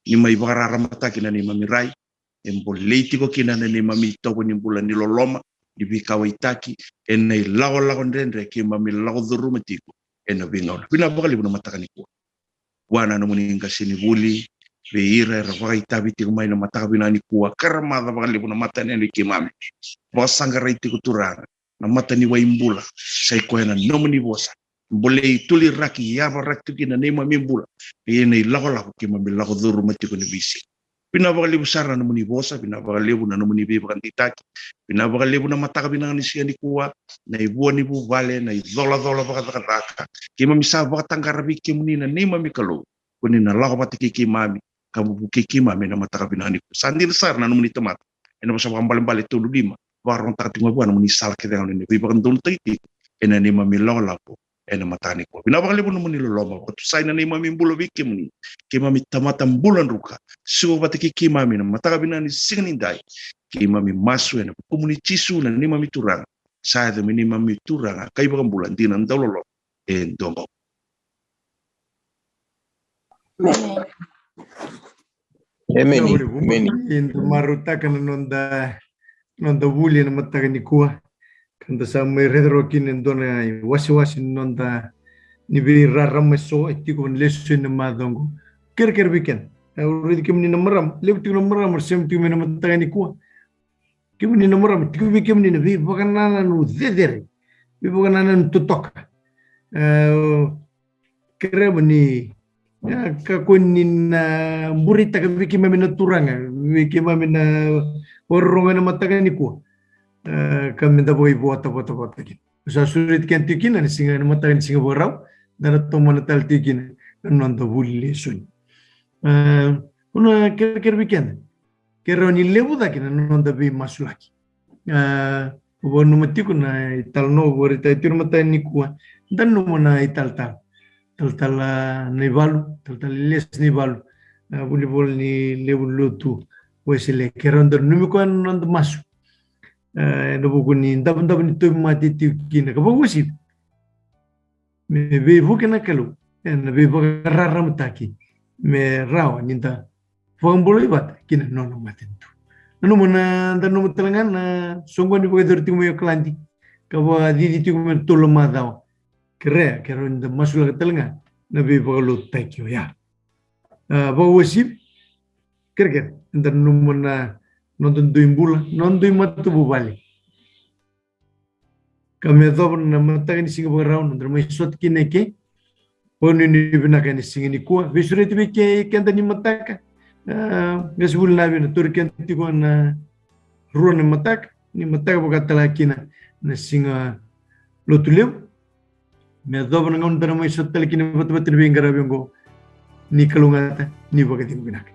ni mai vakararamataki na neimami rai, e bolei tiko kina na neimami itovo ni bula ni loloma, ni veikauwaitaki ena ilakolako dredre keimami lako curuma tiko ena veigauna. Vinaka vakalevu na mataka nikua vua na nomuni qasenivuli, vei ira era vakaitavi tiko mai na mataka vinaka nikua, ka ra maca vakalevu na mataka ni yalo i keimami. Vakasaqarai tiko Turaga na mata ni wai bula, sa i koya na nomuni vosa. Bolei, tuliraki, yavaraki tiko kina na neimami bula ena ilakolako keimami lako curuma tiko ni veisiga. Vinaka vakalevu sara na nomuni vosa, vinaka vakalevu na nomuni veivakadeitaki, vinaka vakalevu na mataka vinaka ni siga nikua, na ivua ni vuvale, na icolacola vakacakacaka. Keimami sa vakataqara vei kemuni na neimami Kalou, ko ni na lako vata kei keimami ka vukei keimami ena mataka vinaka nikua. Sa dina sara na nomuni tamata ena vosa Vakaibalebale tolu lima, vakarogotaka tiko mai vua na nomuni sala kece ga ni veivakadonutaki tiko ena neimami lakolako ena mataka nikua. Vinaka vakalevu na nomuni loloma, vakatusai na neimami bula vei kemuni. Keimami tamata bula druka, suka vata kei keimami na mataka vinaka ni siga nidai. Keimami masu ena vukumuni Jisu na neimami Turaga, sa yaco me neimami Turaga ka iVakabula dina dauloloma e dua bau. Emeni. Emeni. Eda marautaka na noda, noda vuli ena mataka nikua. Ka da sa mai raica rawa kina e dua na iwasewase ni noda ni veirarama eso e tiko na lesoni ena macawa oqo. Kerekere vei keda, au raici kemuni na marama, levu tiko na marama era sema tiko mai na mataka nikua. Kemuni na marama, tiko vei kemuni na veivakanananu cecere, veivakanananu totoka. E, kerea mo ni, e, kakua ni na bureitaka vei keimami na Turaga, vei keimami na vakarorogo ena mataka nikua. E, ka me da vakaivotavota vata kina. Sa sureti keda tiko kina na siga, na mataka ni siga Vakarauwai, da na tomana tale tiko kina na noda vuli lesoni. E, au na kerekere vei keda ke rawa ni levu cake na noda veimasulaki. A, au vakananuma tiko na italanoa au vakaraitaka tiko ena mataka nikua, da nanuma na italatala, talatala Naivalu, talatala Elias Naivalu, a, vunivola ni lewe ni lotu Wesele, ke rawa da nanumi koya na noda masu. A, ena vuku ni davodavo ni tauvimate tiko kina, ka vakauasivi me veivuke na Kalou ena veivakararamataki me rawa ni da vakabulai vata kina nona matanitu. Nanuma na, da nanuma tale ga na soqoni vakayacori tiko mai Okaladi ka vakacici tiko mai na tolu na macawa. Kerea ke rawa ni da masulaka tale ga na veivakalotutaki oya. A, vakauasivi, kerekere, eda nanuma na noda dui bula, noda dui matavuvale. Ka me yacova na mataka ni siga Vakarauwai, noda mai sota kina eke. Vakanuinui vinaka ena siga nikua. Veisureti vei keda ni mataka. A, qasenivuli Navi na tauri keda tiko ena rua na mataka, ni mataka vaka tale ga kina na siga Lotulevu. Me yacova na gauna da na mai sota tale kina vatavata ni veiqaravi oqo. Ni kalougata, ni vakacegu vinaka.